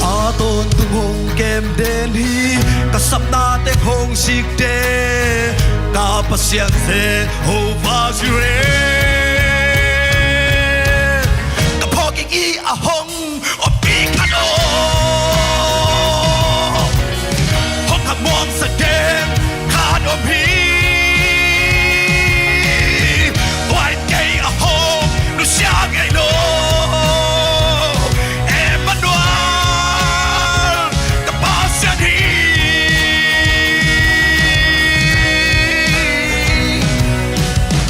A tawntung hong kem den hi, ka sapna teng hong sik den, ka Pasian Jehovah Jireh. Ka phawk ing i a hong ompih khat om, hong khamuang sak den khat om hi. Tua in kei a hong nusia ngei lo, Emmanuel, ka Pasian hi.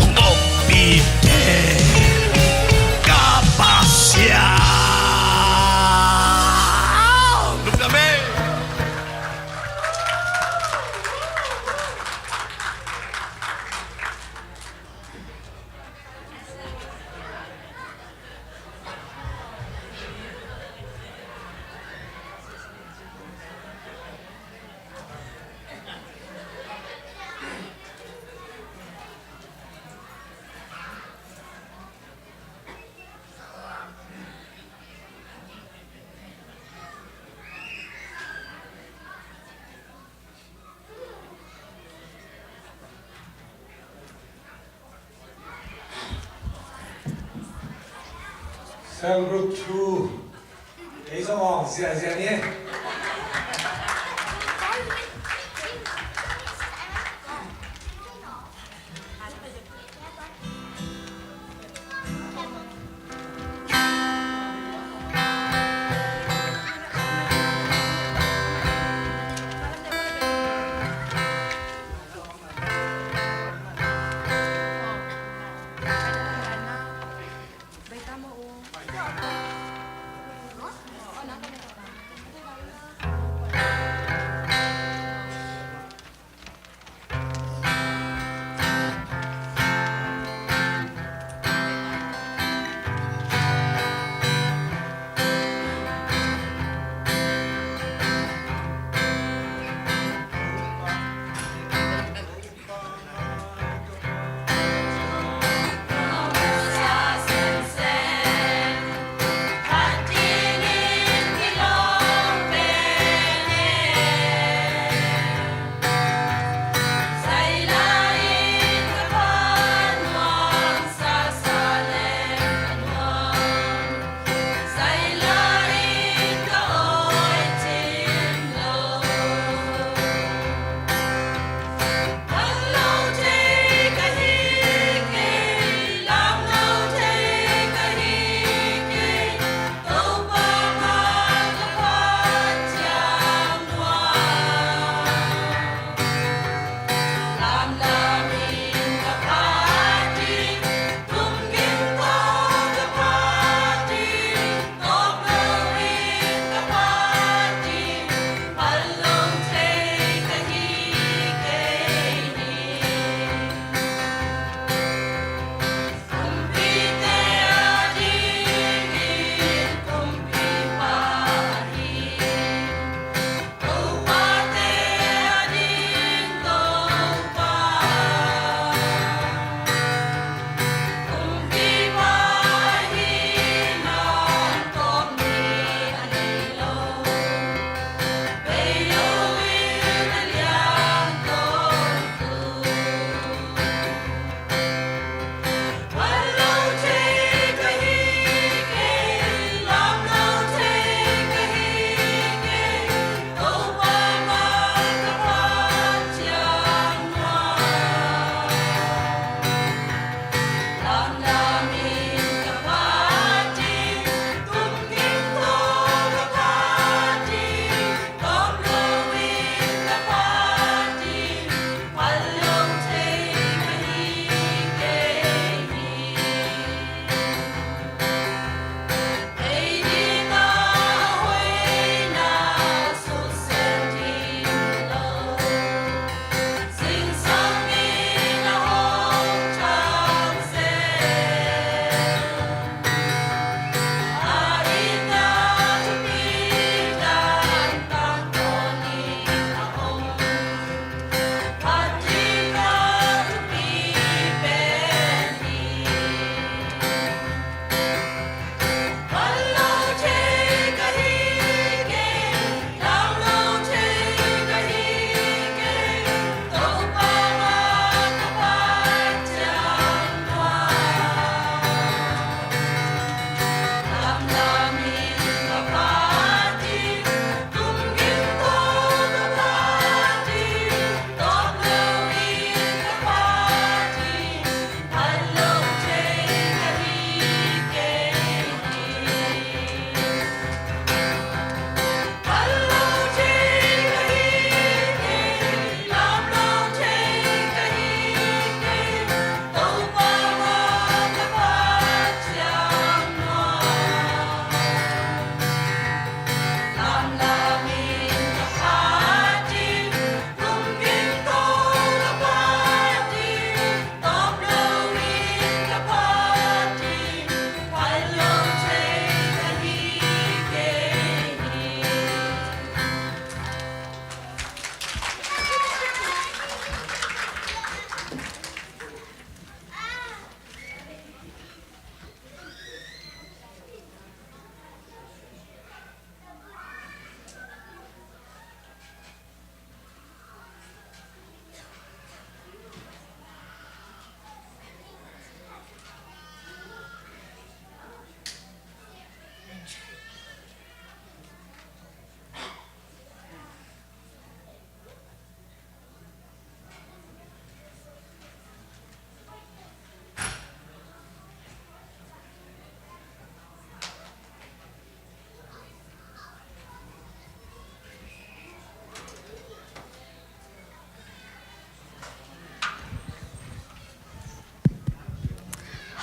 Hong ompih den ka Pasian. Lungdam ei. Cell group two. Ei zong awng ziahziah ni.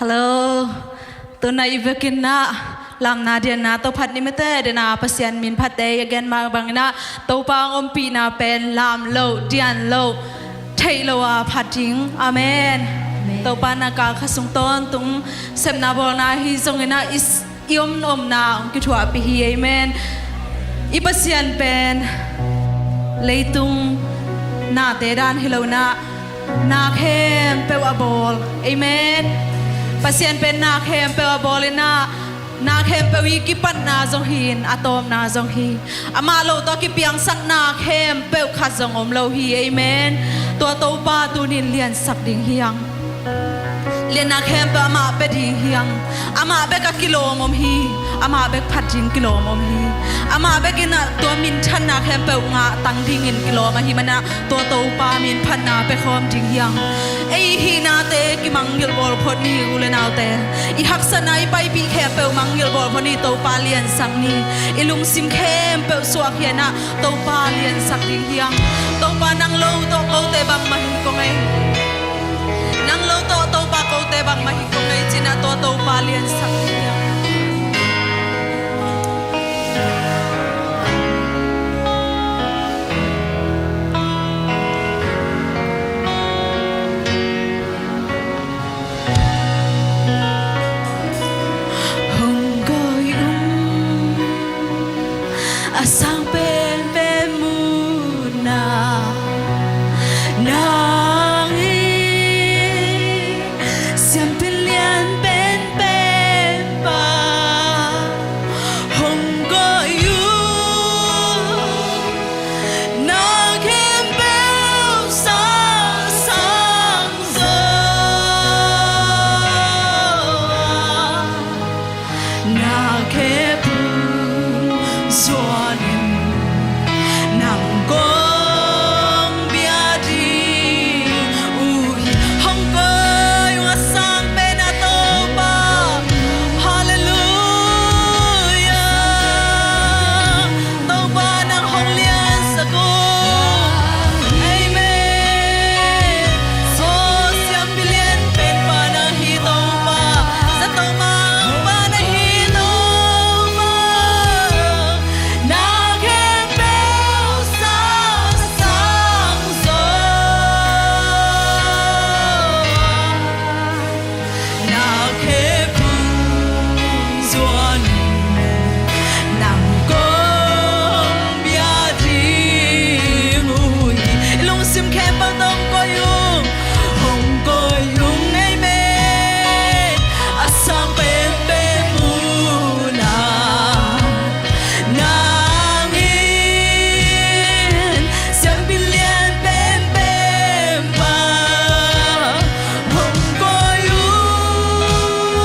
Hello. Tuna i vekin ah lamna dianna tawh phat ni mete dena Pasian min phatte i a gen mah bangin ah Topa hong ompihna pen lam loh dian loh theih loh a phat ding. Amen. Amen. Topa na kal kha sung tawntung sepna bawlna hi zongin ah i s- i om omna hong kithuahpih hi. Amen. I Pasian pen leitung nate dan hi lo in ah na khempeuh a bawl. Amen. Pasian pen na khempeuh a bawl in ah na khempeuh i kipatna zong hi in a tawpna zong hi. Amah lo tawh a kipiangsak na khempeuh khat zong om lo hi. Amen. Tua Topa tunin liansak ding hi hang. Lianna khempeuh amah pia ding hi hang. Amah bek a kilawm om hi. Amah bek phat ding kilawm om hi. Amah bek in ah tua minthanna khempeuh ngah tang dingin kilawm ahih manin ah tua Topa min phatna pia khawm ding hi hang. Ei hihnate kimangngilh bawl phot ni u le naute. I haksatna i paipih khempeuh mangngilh bawl phot ni, Topa liansak ni. I lungsim khempeuh suahkhia in ah Topa liansak ding hi hang. Topa nang lo tawh kote bangmah hi ko ngei. Nang lo tawh Topa kote bangmah hi ko ngei ci in ah tua Topa liansak ding hi hang. Hong koih ung, a sang penpen muhna nang hi. Siampi lian penpenpa hong koih ung. Na khempeuh sangsang zo a, na khe phung zuanin nang kong bia ding uh hi. Hong koih ung a sang pen a Topa. Halleluia. Topa nang hong liansak ung. Amen. Aw, siampi lian penpa nang hi Topa. Zato mangpa na hi Topa. Na khempeuh sangsang zo a, na khe phung zuanin nang kong bia ding uh hi. I lungsim khempeuh tawh hong koih ung, hong koih ung, amen. A sang penpen muhna nang hi in, siampi lian penpenpa hong koih ung.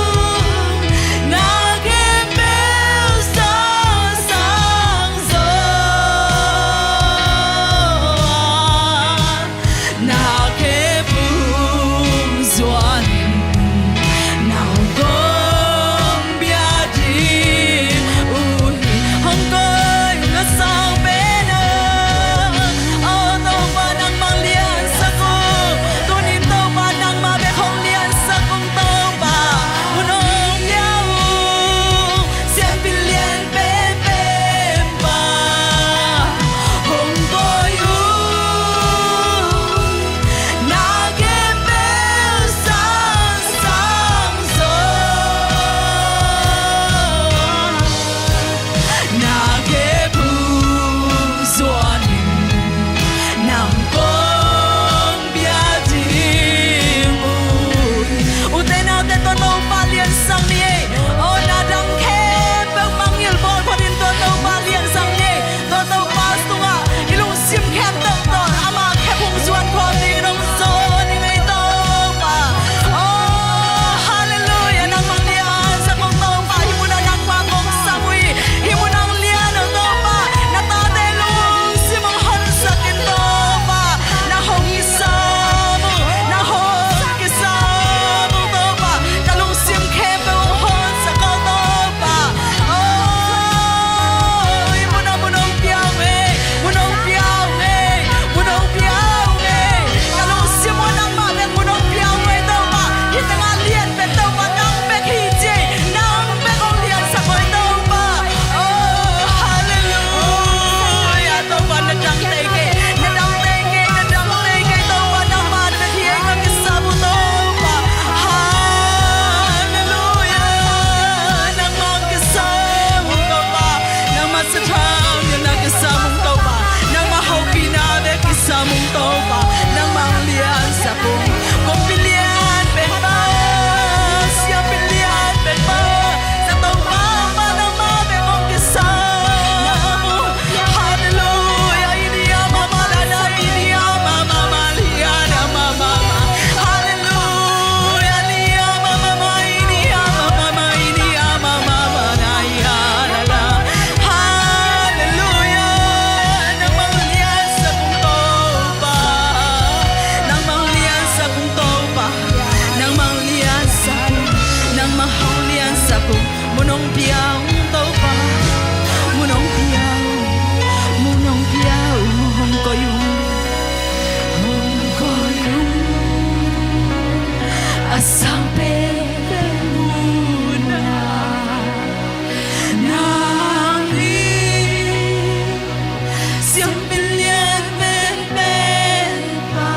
Siampi lian penpen pa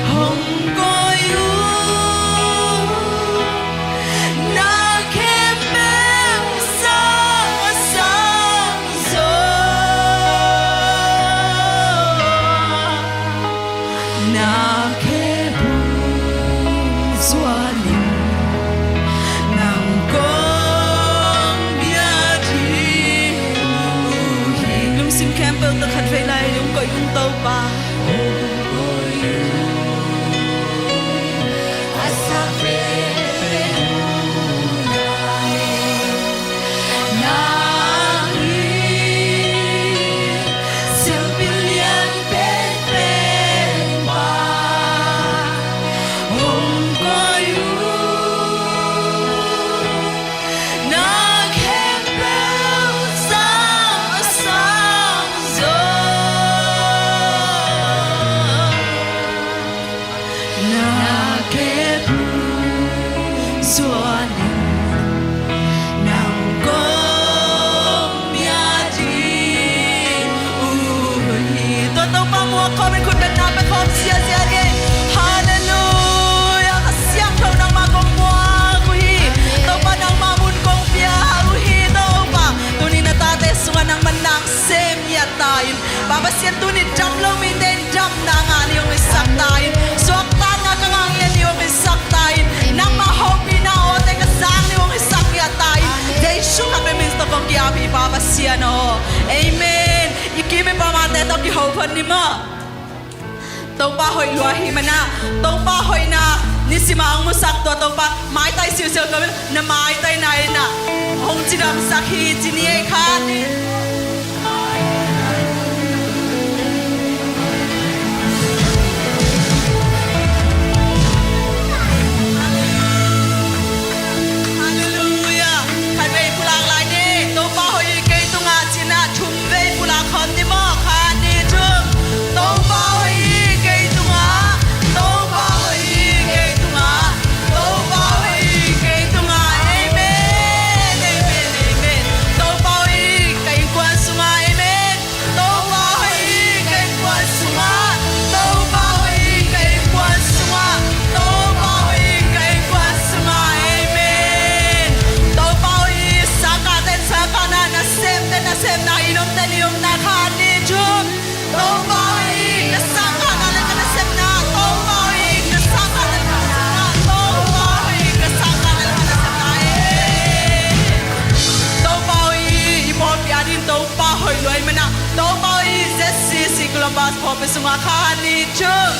hong koih uh. Na khempeuh sang a sang zaw, na khe bul zuan in nang kong bia ding uh hi. Lungsim khempeuh tawh khatvei lai hong koih ung Topa. Hong koih ung. A sak penpen uh lai. Nang hi siampi lian penpen pa hong koih uh. Na khempeuh sang a sang zaw, na khe bul zuan in nang kong bia ding uh hi. Tua Topa muak khawm in khut bengna pia khawm ziahziah ding. Halleluiah. Kha Siangtho nangmah kong muak uh hi. Topa nangmah mun kong pia uh hi Topa. Tuni na tate sungah nangmah nang sem hi a ta in. Pa Pasian tuni dam lo mite in damna ngah ni hong hisak ta in. Suaktatna ka ngah ngiat ni hong hisak ta in. Nangmah hopihna awte ka sang ni hong hisak ngiat ta in. Jesu khat vei min tawh kong ki-ap hi Pa Pasian aw. Amen. I kim i pamate tawh kiho phot ni maw. Topa hoih lua hi mana, Topa hoihna nisima hong musak tua Topa maitai siusiu ka na maitaina ina hong cidamsak hi ci ni ei kha ni. Halleluiah. Khatvei pulak lai ni. Topa hoih hi kei tungah cina thumvei pulak khawm ni maw. Khat ni thum. Topa hoih hi kei tungah. Topa hoih hi kei tungah. Topa hoih hi kei tungah. Amen. Amen. Amen. Topa hoih hi ka innkuan sungah. Amen. Topa hoih hi ka innkuan sungah. Topa hoih hi ka innkuan sungah. Topa hoih hi ka innkuan sungah. Amen. Topa hoih hi. Sangkahte in sangkahna, nasemte in nasemna, i nomte in i nomna, khat ni thum. Topa hoih hi ka sangkahna le ka nasemna. Topa hoih hi ka sangkahna le ka nasemna. Topa hoih hi ka sangkahna le ka nasemna. Amen. Topa hoih hi. I pawlpi adingin Topa hoih lua hi mana. Topa hoih hi Z C C Columbus pawlpi sungah. Khat ni thum.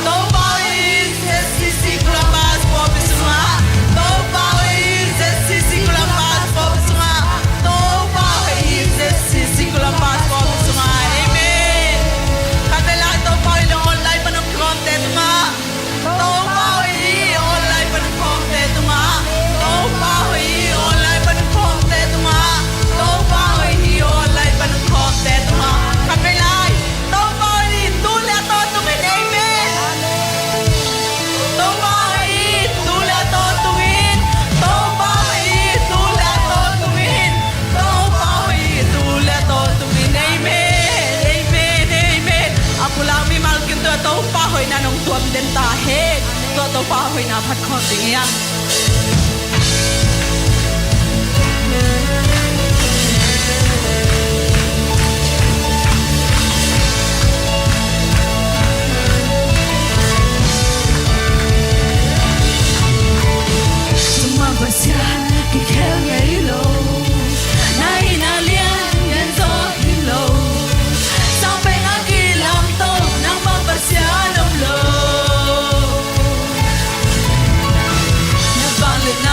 Topa hoih hi Z C C Columbus pawlpi sungah. Topa hoih hi Z C C Columbus pawlpi sungah. Topa hoih hi Z C C Columbus pawlpi sungah. Amen. Khatvei lai Topa hoih hi online pan hong khawmte tungah. Topa hoih hi online pan hong khawmte tungah. Topa hoih hi online pan hong khawmte tungah. Topa hoih hi online pan hong khawmte tungah. Khatvei lai. Topa hoih hi tu le a tawntungin. Amen. Topa hoih hi tu le a tawntungin. Topa hoih hi tu le a tawntungin. Topa hoih hi tu le a tawntungin. Amen. Amen. Amen. A pulak mimal kim tua Topa hoihna nong tuam den ta hen. Tua Topa hoihna phat khawm ding hi a. Tua Pasian kikhel ngei lo. Na hihna lian lian zaw hi lo. Sang peng a kilamto nangmah Pasian om lo. Na vangliatna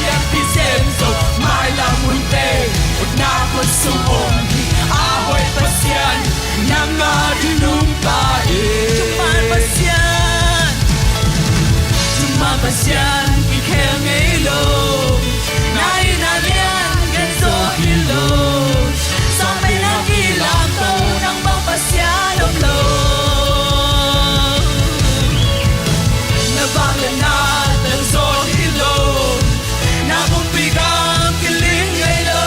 lianpi sem zo mailam hunte, o na khutsung om hi. A hoih Pasian, nang a ding nungta in. Thuman Pasian, thuman Pasian kikhel ngei lo. Na inn a lian gen zo hi lo. Sangpen a kilamto nang bang Pasian om lo. Na vangliatna tang zo hi lo. Na pumpi gam kiling ngei lo.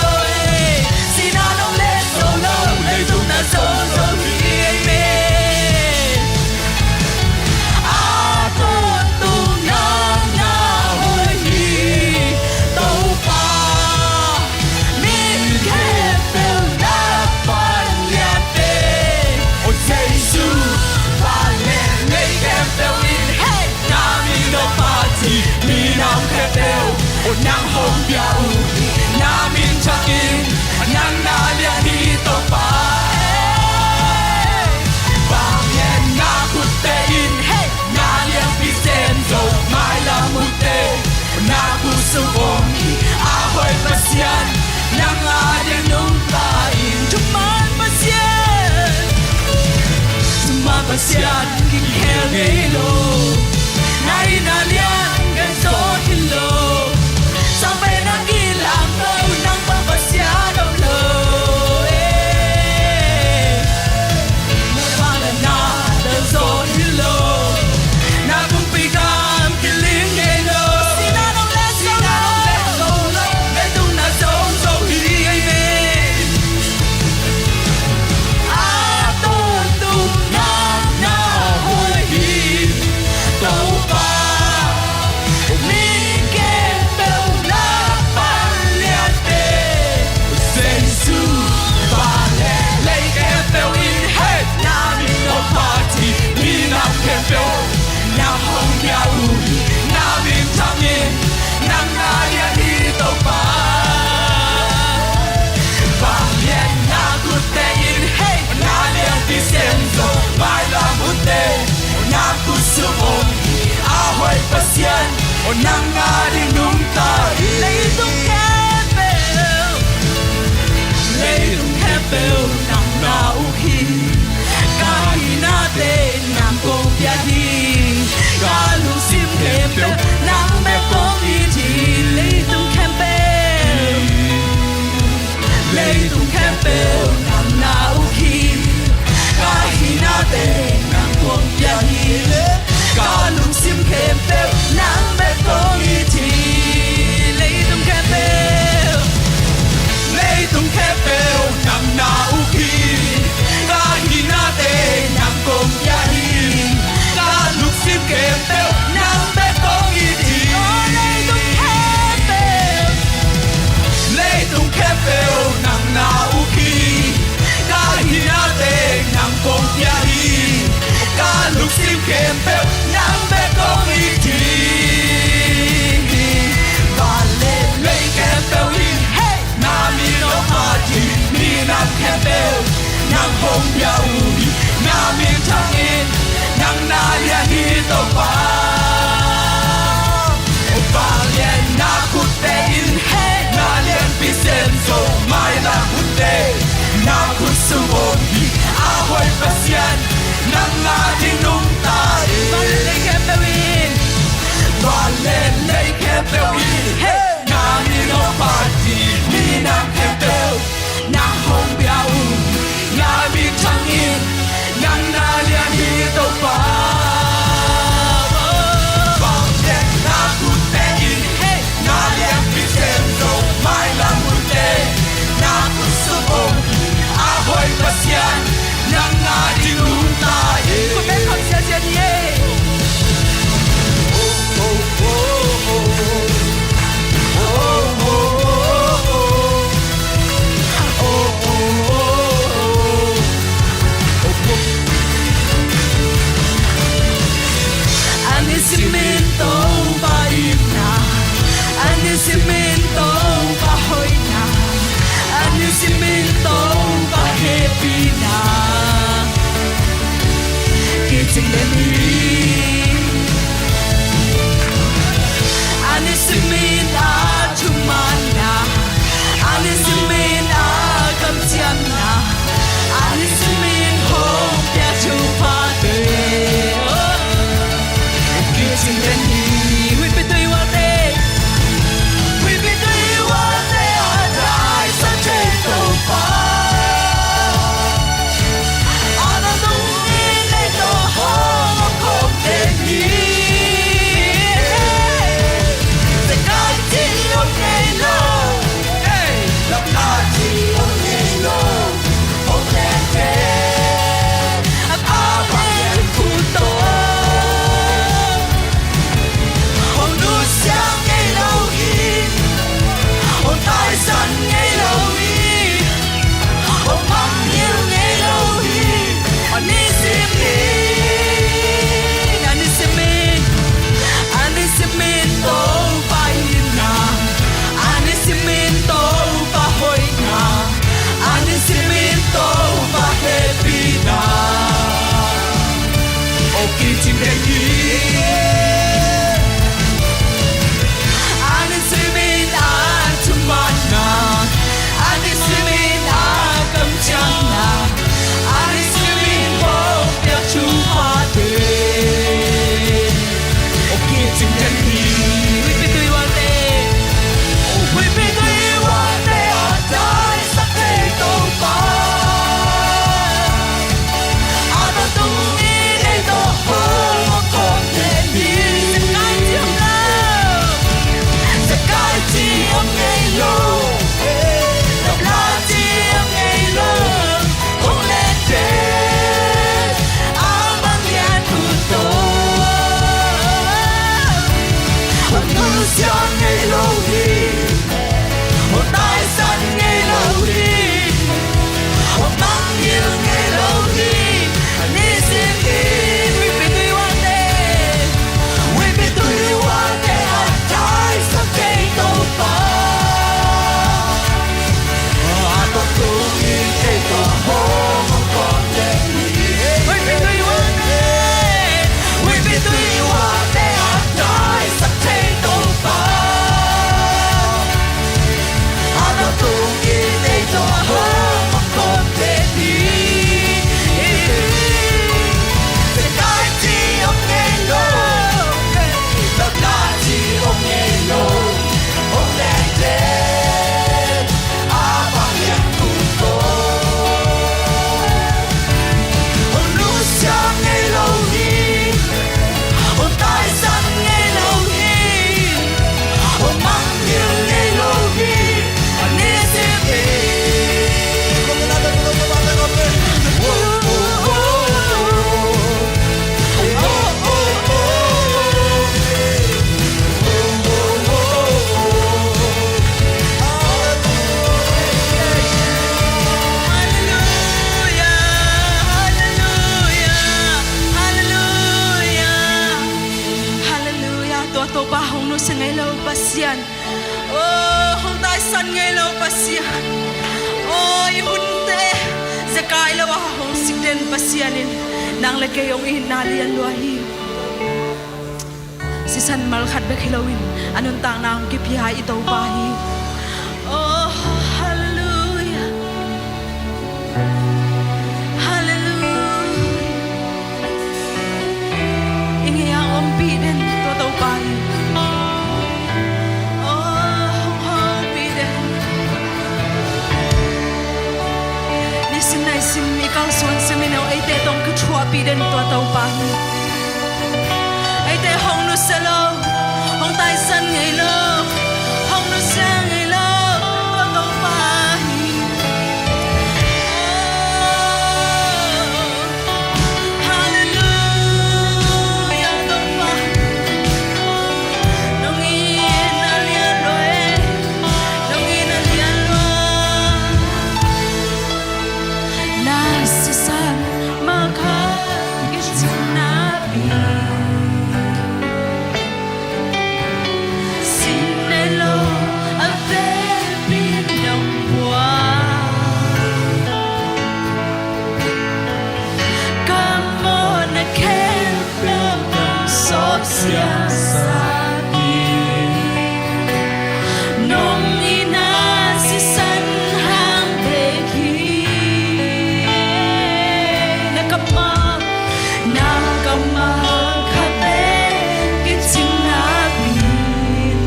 Sihna nong let zo lo, leitung na zong zo hi ei ve. A tawntung nang na hoih hi, Topa. Mi khempeuh na pan lian pe. O Jesu, van le lei khempeuh in, hey, na min a phat hi. Minam khempeuh, o nang hong pia uh hi. Na min thang in, nang na lian hi Topa. Vangliatna khutte in, hey, na lianpi sem zo mailam hunte, na khutsung om hi. A hoih Pasian, nang a ding nungta in. Thuman Pasian, thuman Pasian kikhel ngei lo. Na inn a lian gen zo hi lo. Sangpen a kilamto nang bang Pasian om lo. Eh. Na vangliatna tang zo hi lo. Na pumpi gam kiling ngei lo. Sihna nong let zo lo. Leitung na zong zo hi ei ve. A tawntung nang na hoih hi, Topa. Mi khempeuh na pan lian pe. Jesu, van le lei khempeuh in, hey, na min a phat hi. Minam khempeuh nang hong pia uh hi. Na min thang in, nang na lian hi Topa. Vangliatna khutte in, hey, na lianpi sem zo mailam hunte, na khutsung om hi. A hoih Pasian, o nang a ding nungta in. Leitung khempeuh, leitung khempeuh nang na uk hi. Ka hinate nang kong pia hi. Ka lungsim khempeuh nang bek kong it hi. Leitung khempeuh, leitung khempeuh nang na uk hi. Ka hinate nang kong pia hi. Ka lungsim khempeuh nang bek kong it hi. Aw, hong taisan ngei lo Pasian. Aw, i hunte zekai lo a hong sik den Pasian in nang le kei hong itna lian lua hi. Sisan mal khat bek hi loin a nuntakna hong kipia i Topa hi. Aw, halleluia. Halleluia. I ngei a ompih den tua Topa hi. Aw, hong hopih den. Nisim naisim i kalsuan simin aw eite tawh kithuahpih den tua Topa hi. Eite hong nusia lo, hong taisan ngei lo, hong nusia ngei lo tua Topa hi. Halleluia, Topa. Nong itna lian lua e. Nong itna lian lua. Na sisan mal khat kicing napi. Sin nei lo a vekpi nong buak. Ka mawhna khempeuh nong sawpsiang sak hi. Nong itna sisan hang bek hi. Na kammal, na kammal khat bek kicing napi.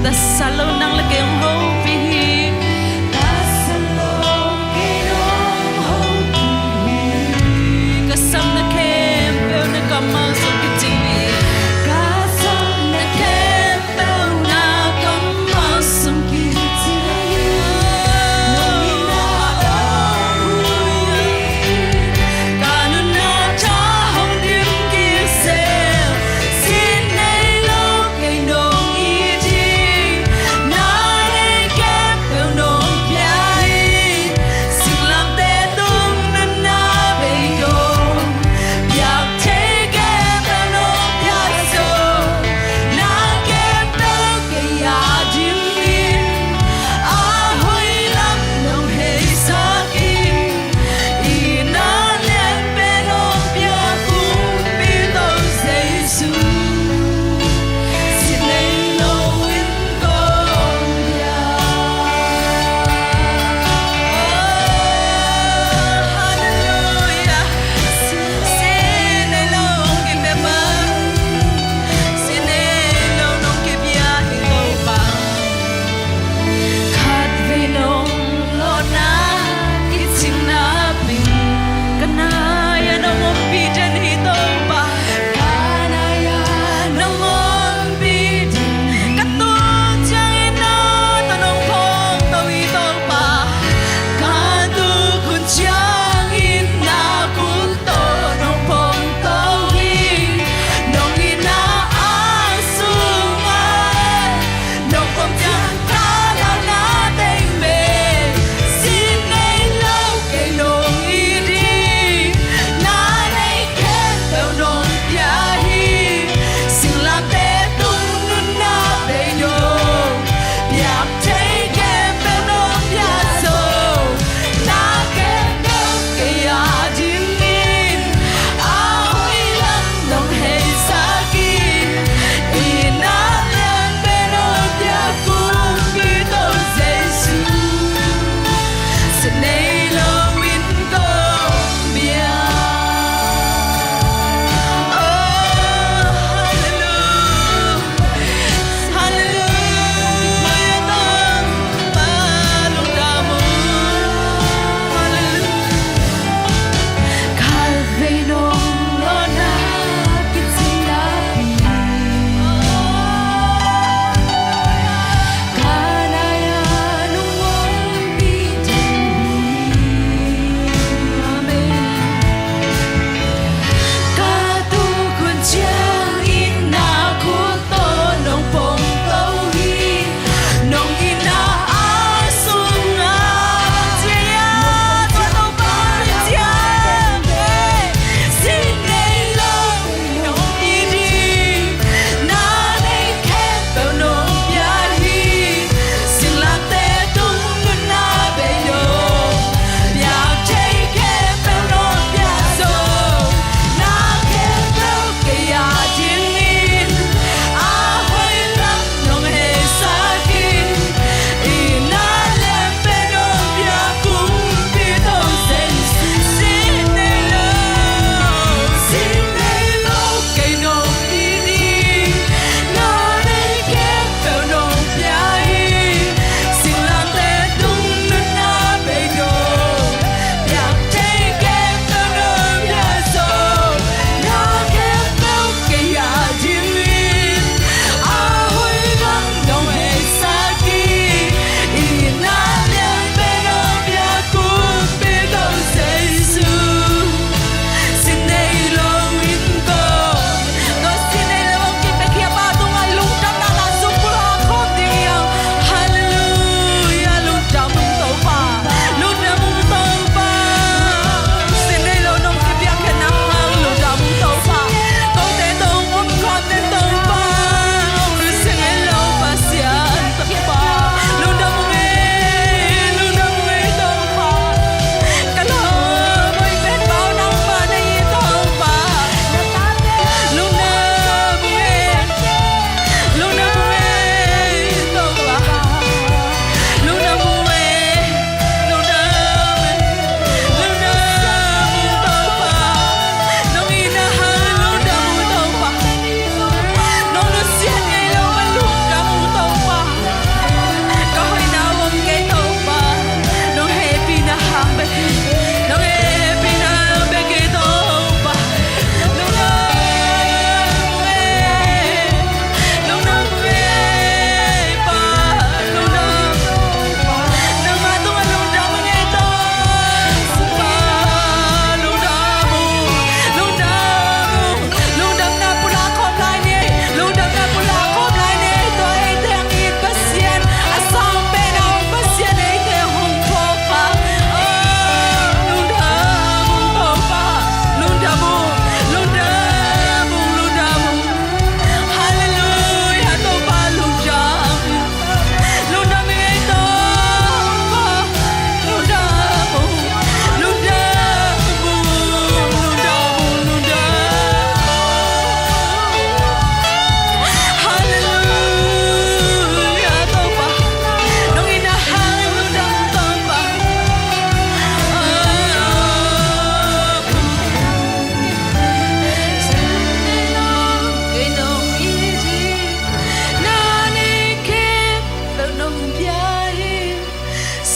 Tasat lo nang le kei hong hopih hi. Tasat lo kei hong hopih hi. Ka sapna khempeuh na kammal sung kicing hi. Ka sapna khempeuh na kammal sung kicing.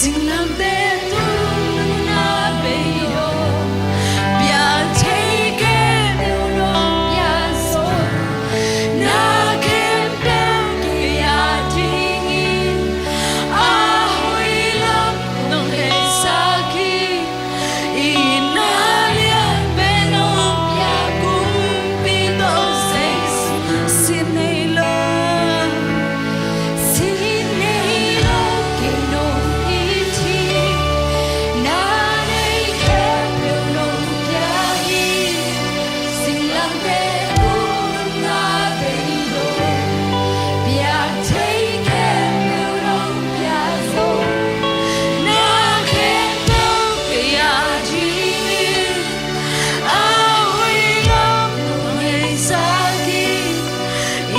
Singlamteh tung na bei lo, pia thei khempeuh nong pia zo. Na khempeuh kei a dingin a hoih lam nong heisak hi. I na lian pen hong pia kumpi Topa Jesu. Sin nei lo, sin nei lo kei nong it hi. Na nei khempeuh nong pia hi. Singlamteh tung na bei lo, pia thei khempeuh nong pia zo. Na khempeuh kei a dingin a hoih lam nong heisak hi.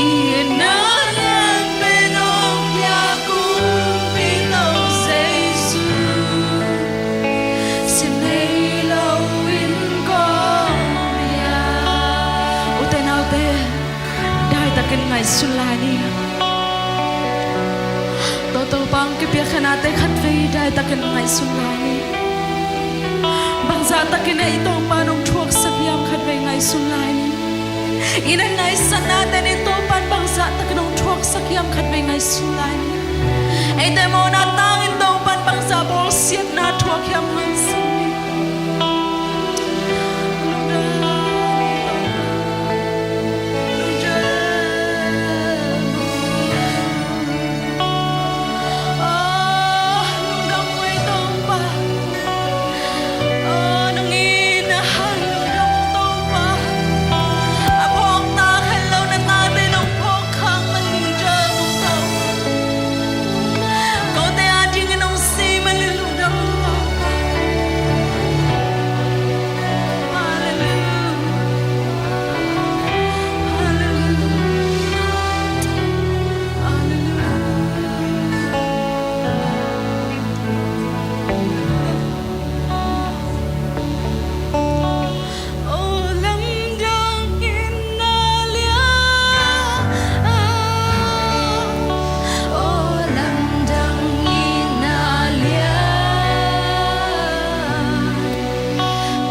I na lian pen hong pia kumpi Topa Jesu. Sin nei lo in kong pia. Ute naute, daitakin ngaihsun lai ni. Tua Topa hong kipiakkhiatnate khatvei daitakin ngaihsun lai ni. Bangzah takin ei Topa nong thuaksak hiam khatvei ngaihsun lai ni. I na ngaisaknate in Topa in bangzah takin hong thuaksak hiam khatvei ngaihsun lai ni. Eite mawhna tangin Topa in bangzah bawlsiatna thuak hiam ngaihsun ni.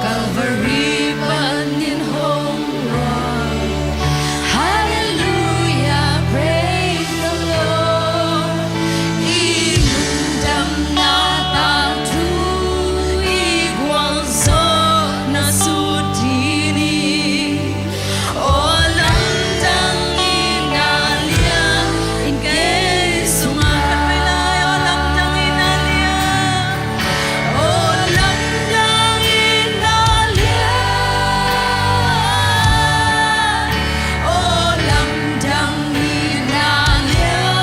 Calvary panin hong luang. Hallelujah, praise the Lord. I lungdamna tangthu, i gualzawhna sut ding hi. Aw lamdang i na lian, in kei sungah khatvei lai. Aw lamdang i na lian. Aw lamdang i na lian. Aw lamdang i na lian.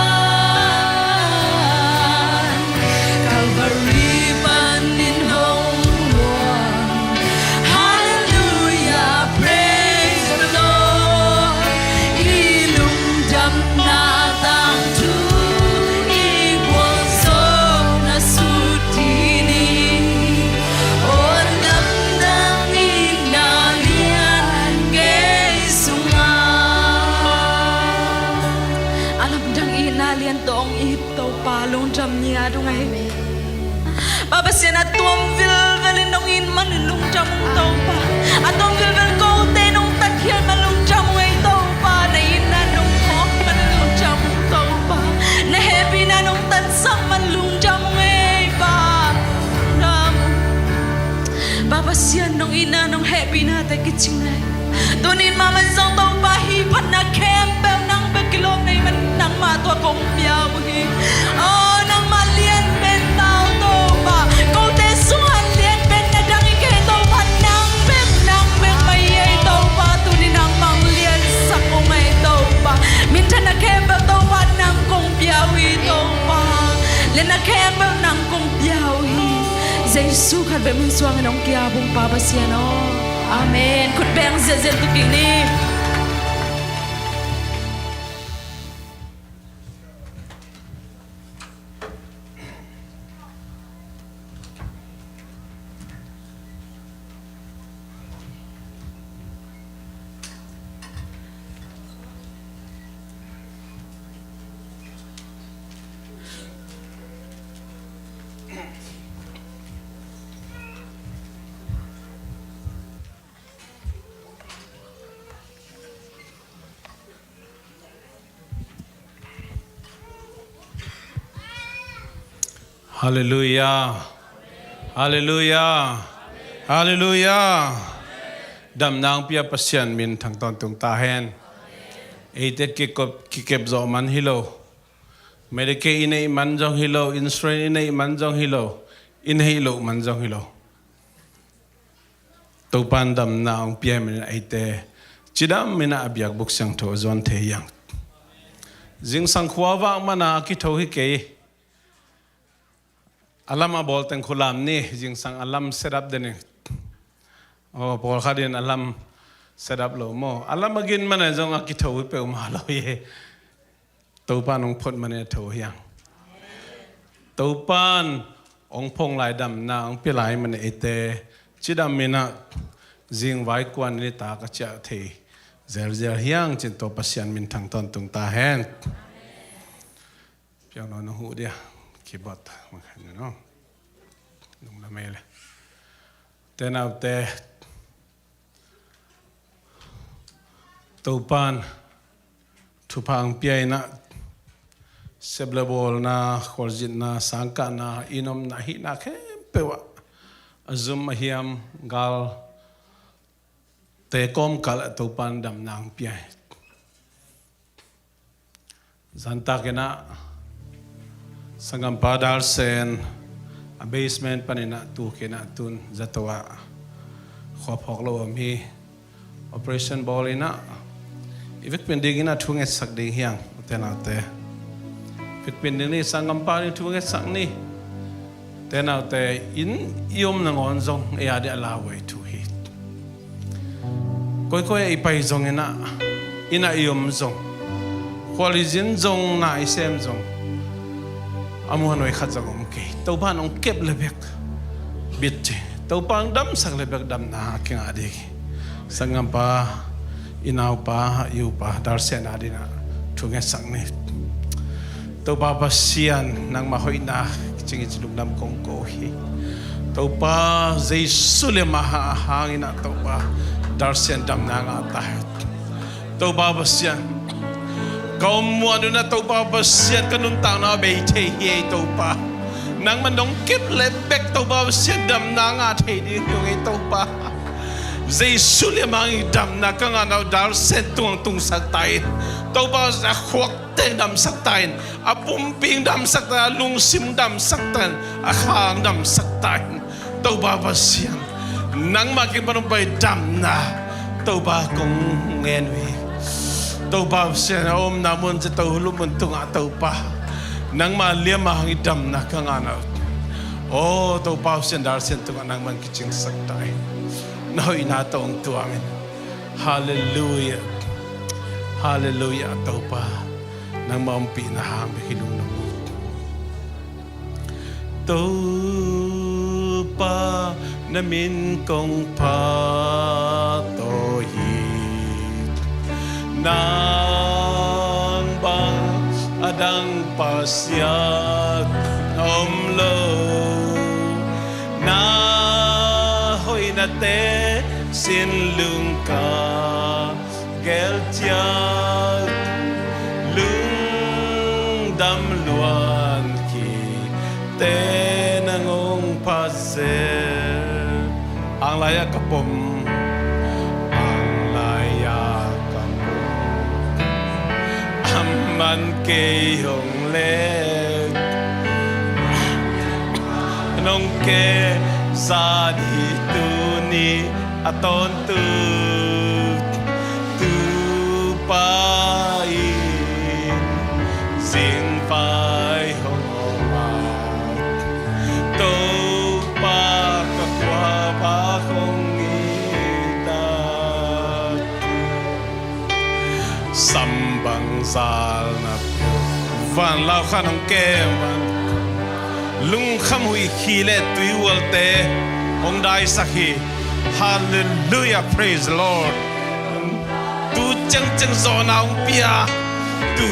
Calvary panin hong luang. Hallelujah, praise the Lord. I lungdamna tangthu, i gualzawhna sut ding hi. Aw lamdang i na lian kei sungah. A lamdang i na lian tawh hong it Topa lungdam ngiat ung ei. Pa Pasian, a tuam vilvel in nong it manin lungdam ung Topa. A tuam vilvel kote nong tatkhiat man lungdam ung ei Topa. Na itna nong phawk manin lungdam ung Topa. Na hehpihna nong tatsak man lungdam ung ei Pa. Lungdam ung. Pa Pasian, nong itna nong hehpihnate kicing ei. Tuni in mahmah zong Topa, hih phatna khempeuh nang bek kilawm na hih manin nangmah tungah kong pia uh hi. Aw nangmah lian pen ta uh Topa. Kote sungah lian pen na dang hi kei Topa, nang bek, nang bek mah hi ei Topa. Tuni nangmah hong liansak ung ei Topa. Minthanna khempeuh Topa nang kong pia uh hi Topa. Lianna khempeuh nang kong pia uh hi. Jesu khat bek min suangin hong ki-ap ung Pa Pasian aw. Amen. Khut beng ziahziah tuk kik ni. Halleluiah. Halleluiah. Halleluiah. Damna hong pia Pasian min thang tawntung ta hen. Eite kikop, kikep zawh man hi lo. Medicaid i neih man zong hi lo, insurance i neih man zong hi lo, i neih loh man zong hi lo. Topan damna hong pia hi manin eite cidam in a biakbuk siangtho a zuan thei hi hang. Zingsang khua vak man a kitho hi kei. Alarm a bawl teng khua lam ni, zingsang alarm set up den in. Aw, pawlkhat in alarm set up lo maw. Alarm a gin man a zong a kitho hi peuhmah lo hi. Topan hong phot man a tho hi hang. Topan hong phong lai damna hong pia lai man a eite cidam in a zing vai kuan ni ta ka ciah thei zelzel hi hang cin tua Pasian min thang tawntung ta hen. Piang nawn hong huh dia. Keyboard man khan ni no. Nung na mei le. Te naute. Topan thupha hong pia in a sep le bawlna, khualzinna, sangkahna, i nomna, hihna khempeuh ah a zum a hiam gal te kawmkal ah Topan damna hong pia hi. Zantak in a sanggampa Dalsen a basement pan in a tuk in a tun zato ah khua phawk lo om hi. Operation bawl in a i vekpi in ding in a thu ngetsak ding hi hang, ute naute. Vekpi in ding ni, sanggampa ding thu ngetsak ni. Te naute, inn i om nangawn zong ei a dia lau ei thu hi. Koikoi a i pai zong in a, inn a i om zong, khual i zin zong, na i sem zong, a muanhuai khat zong om kei. Topan hong kep le bek bit ci. Topan hong damsak le bek damna a kingah ding hi. Sanggampa, i naupa, i upa Dalsen a ding a thu ngetsak ni. Topa Pasian, nangmah hoihna kicing i ci lungdam kong ko hi. Topa Jesu liamah a hang in a Topa Dalsen damna ngah ta hen. Topa Pasian, ka om muan un a Topa Pasian ka nuntakna bei thei hi ei Topa. Nangmah nong kep le bek Topa Pasian damna ngah thei ding hi ung ei Topa. Jesu liamah hang i damna ka ngahna uh Dalsen tungah tungsak ta in. Topa Pasian a khuak teng damsak ta in, a pumpi damsak ta in, a lungsim damsak ta in, a kha damsak ta in. Topa Pasian, nangmah kipan hong pai damna Topa kong ngen uh hi. Topa Pasian, a omna mun ci Topa, lupmun tungah Topa, nangmah liamah hang i damna ka ngahna uh. Aw Topa Pasian, Dalsen tungah nangmah kicingsak ta in. Na hoihna tawh hong tuam in. Halleluiah. Halleluiah Topa. Nangmah ompihna hang bek hi lungdam hi. Topa na min kong phat aw hi. Nang bang a dang Pasian om lo. Na hoihnate sin lungka gelciat lungdam luan khite nang hong phat zel. Anglai-ah ka pom, anglai-ah ka pom, a man kei hong lek, nong kem zah ding tuni a tawntung Topa in zingvai hong om a, Topa ka khuavak hong it a. Sam bang zal na peuh vanlau khan hong kem a, lungkham huih khi le tuihualte hong daisak hi. Halleluiah, praise the Lord. Tu ciangciang zawhna hong pia, tu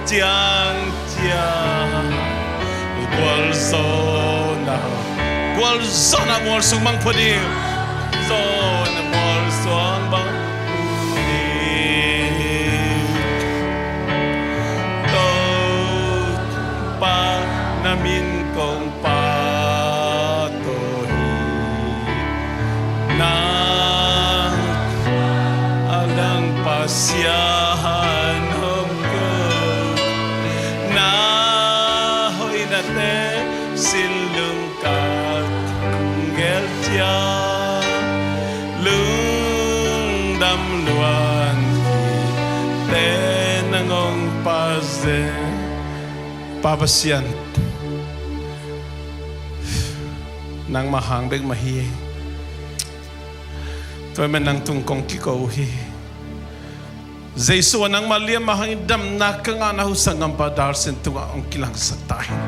ciangciang gualzawhna, gualzawhna mual sung mang phot ding. Zawhna mual suang bang phot ding. Topa na min Kong pa tawh hi. Nang a dang Pasian om ko. Na hoihnate sin lungkat gelcia. Lungdam luan kite nang ong pazen. Pa Pasian, nangmah hang bek mah hi. Tua ahih manin nang tung kong kiko uh hi. Jesu ah nangmah liam mah hangin damna ka ngahna uh sanggampa Dalsin tungah hong kilangsak ta hen.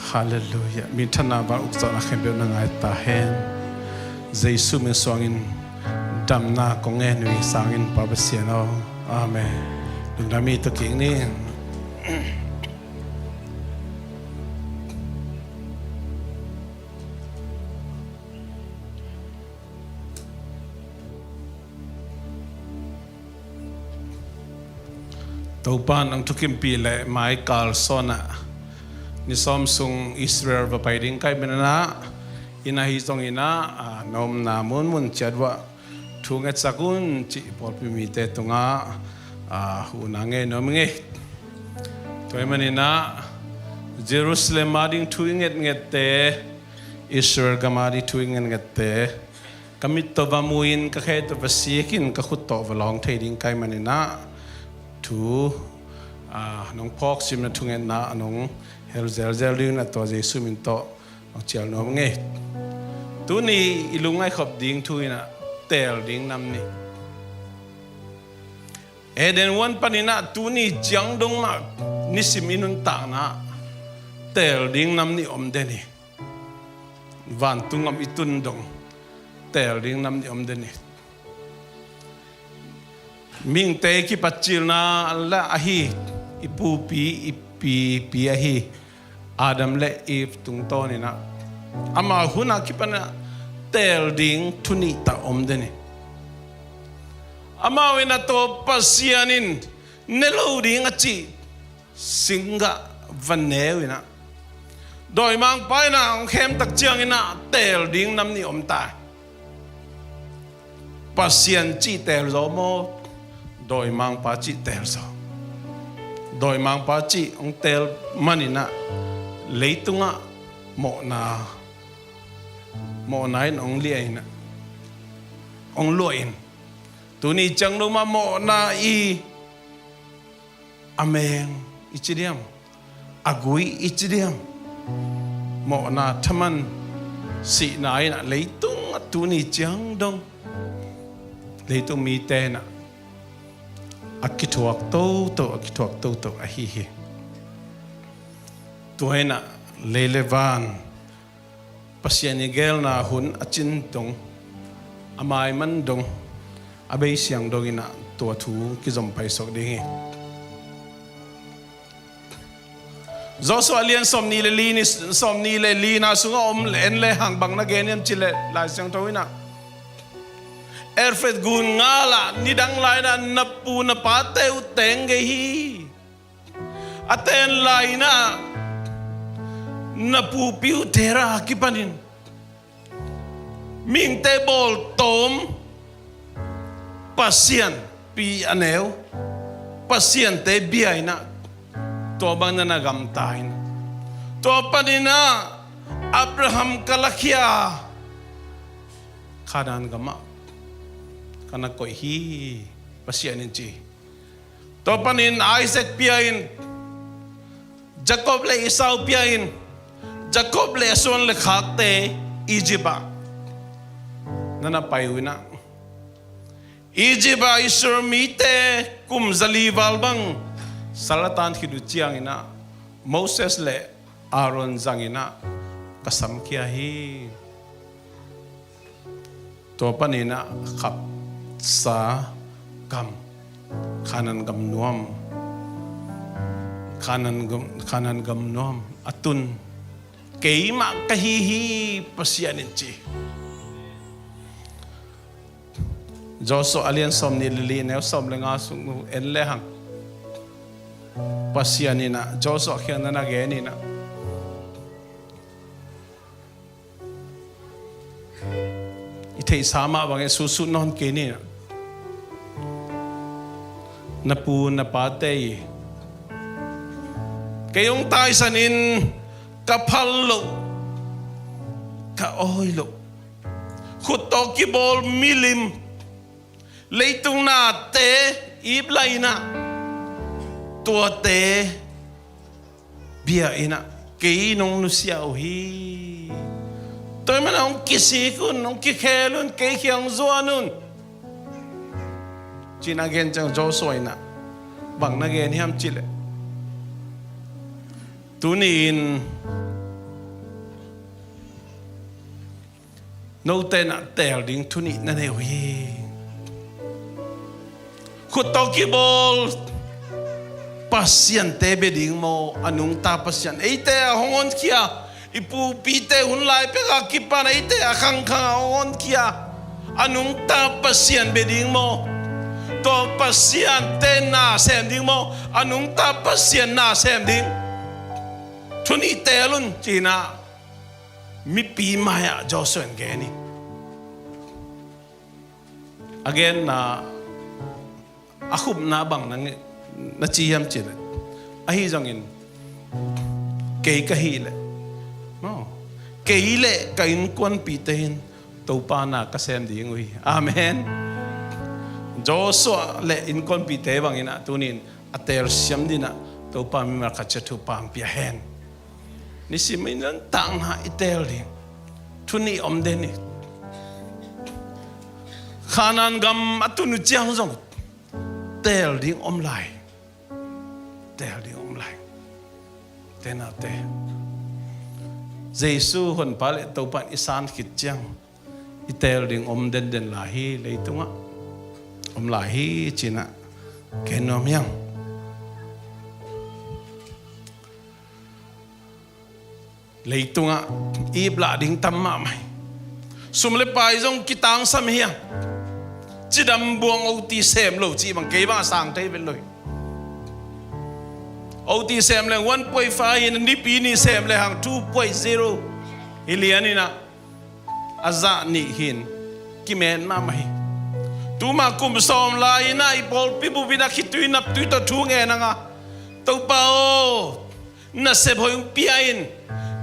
Halleluiah. Minthanna bang ukcawhna khempeuh na ngai ta hen. Jesu min suangin damna kong ngen uh hi sangin Pa Pasian aw. Amen. Lungdam hi, tawh kik ni. Topa in nang thukimpih leh mai kalsuan ah ni sawm sung Israel va pai ding ka hih manin ah, inn ahi zongin ah, a, na omna munmun ciat uah thu ngetsak un cih pawlpi mite tungah, a, huhna ngei nuam ing ei. Tua ahih manin ah Jerusalem a ding thu i ngetngette, Israel gam a ding thu i ngetngette ka mit tawh va mu-in, ka khe tawh va sik-in, ka khut tawh va lawng thei ding ka hih manin ah thu, a, nong phawk simna thungetna ah nong hel zelzel dingin ah tua Jesu min tawh nong cial nuam ing ei. Tuni i lungngaih khop ding thu in ah teel ding nam nih. Eden huan panin ah tuni ciang dong mah nisim i nuntakna ah teel ding nam nih om den hi. Vantung gam i tun dong teel ding nam nih om den hi. Mihingte i kipat cilna la ahi, i pupi, i pipi ahi Adam le Eve tungtawnin ah, amau hun a kipan ah teel ding thu nih tawh om den hi. Amau in ah tua Pasian in ne lo ding a cih singgah va ne uh in ah, dawimangpa in ah hong khem tak ciangin ah teel ding nam nih om ta. Pasian cih teel zaw maw, dawimangpa cih teel zaw? Dawimangpa cih hong teel manin ah leitungah mawhna, mawhna in hong liah in ah, hong luah in, tuni ciang dong mah mawhna i a meng i ci diam, a gui i ci diam, mawhna thaman sihna in ah leitung ah tuni ciang dong leitung mite in ah a kithuak toto, a kithuak toto ahi hi. Tua in ah lei le van Pasian i geelna hun a cin dong, a maiman dong, a beisiang dongin ah tua thu kizom paisuak ding hi. Joshua lian sawmnih le li ni, sawmnih le lina sungah om en le hang bang na gen hiam cih leh Lai Siangtho in ah Efrath gun ngal ah nidang lai-in ah na pu na pate uh teng gei hi. A ten lai-in ah na pupi uh Terah a kipanin mihingte bawltawm Pasian pi a neu, pasiante bia in ah tua bang na na gamta in, tua panin ah Abraham ka lakhia a, Kanaan gamah ka na koih hi, Pasian in ci. Tua panin Isaac pia in, Jacob le Esau pia in, Jacob le a suan le khakte Egypt ah na na pai uh in ah, Egypt ah Israel mite kum zali val bang sal a tan khit uh ciangin ah Moses le Aaron zangin ah ka samkhia hi. Tua panin ah khapsa gam, Kanaan gam nuam, Kanaan gam, Kanaan gam nuam a tun keimah ka hi hi, Pasian in ci. Joshua a lian sawmnih le li, neu sawm le nga sung en le hang. Pasian in ah Joshua kiang na na gen in ah, i theihsa mah bangin sutsut nawn kei ni. Na pu na pate i kei hong taisan in ka phal loh, ka awi loh, khut tawh kibawl milim, leitung nate ip lai in ah, tuate bia in ah kei nong nusia uh hi. Tua ahih manin hong kisik un, hong kikhel un, kei kiang zuan un, ci-in a gen ciang Joshua in ah bang na gen hiam cih leh, tuni-in note in ah teel ding thu nih na nei uh hi. Khut tawh kibawl pasiante bia ding maw, a nungta pasian? Eite a hong honkhia, i pupite hun lai pek a kipan eite a khangkhang a hong honkhia, a nungta pasian bia ding maw? Tua pasiante na sem ding maw, a nungta pasian na sem ding? Thu nih teel un, ci-in ah mipi mai-ah Joshua in gen hi. A genna, a khupna bang na, na ci hiam cih leh, ahi zongin kei ka hih leh, maw, kei leh ka innkuanpihte in Topa na ka sem ding uh hi. Amen. Joshua leh innkuanpihte bangin ah tuni-in a telsiam dingin ah Topa mimal khat ciat thupha hong pia hen. Nisim in nuntakna i teel ding thu nih om den hi. Kanaan gam a tun uh ciang zong teel ding om lai. Teel ding om lai. Te naute, Jesu Honpa leh Topa in i san khit ciang i teel ding om denden lai hi. Leitungah om lai hi, ci-in ah gen nuam hi hang. Leitungah ip lah ding tam mahmah hi. Sum le pai zong kitangsam hi hang. Cidam buang O T sem lo cih bang kei bang a sang thei vet lo hi. O T sem leng one point five hi-in, Nipi ni sem lehang two point zero hi lian in ah, a zah nih hi-in kimen mahmah hi. Tuma kum sawm lai-in ah i pawlpi bup in ah khitui naptui tawh thu ngen hang a, Topa aw, nasep hoih hong pia in.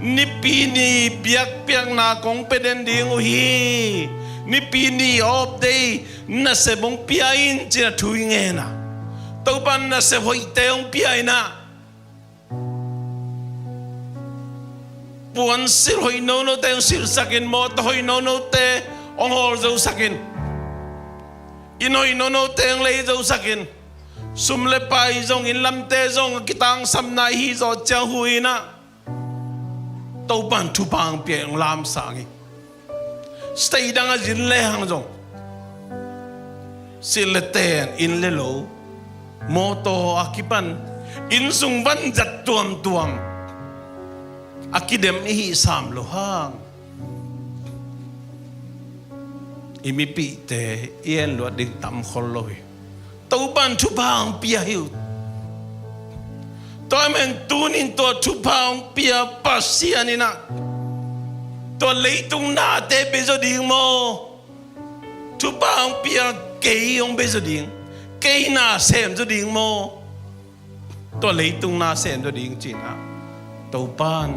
Nipi ni biakpiakna kong pia den ding uh hi. Nipi ni off day nasep hong pia in, ci-in ah thu i ngen a, Topa in nasep hoihte hong pia in ah, puansilh hoih nonote hong silhsak in, mawtaw hoih nonote hong hawl zosak in, inn hoih nonote hong lei zosak in, sum le pai zong, inn lamte zong a kitangsamna i hih zawh ciang hu in ah, Topa in thupha hong pia in, hong lamsang hi. State dang a zin lehang zong, silh le ten, inn le lo, mawtaw a kipan, inn sung vanzat tuamtuam a kidem i hih sam loh hang, i mipihte i en luat ding tam khol lo hi. Topa in thupha hong pia hi uh. Tua ahih manin tuni-in tua thupha hong pia Pasian in ah, tua leitung nate bia zaw ding maw? Thupha hong pia kei hong bia zaw ding, kei na sem zaw ding maw? Tua leitung na sem zaw ding, ci-in ah Topa in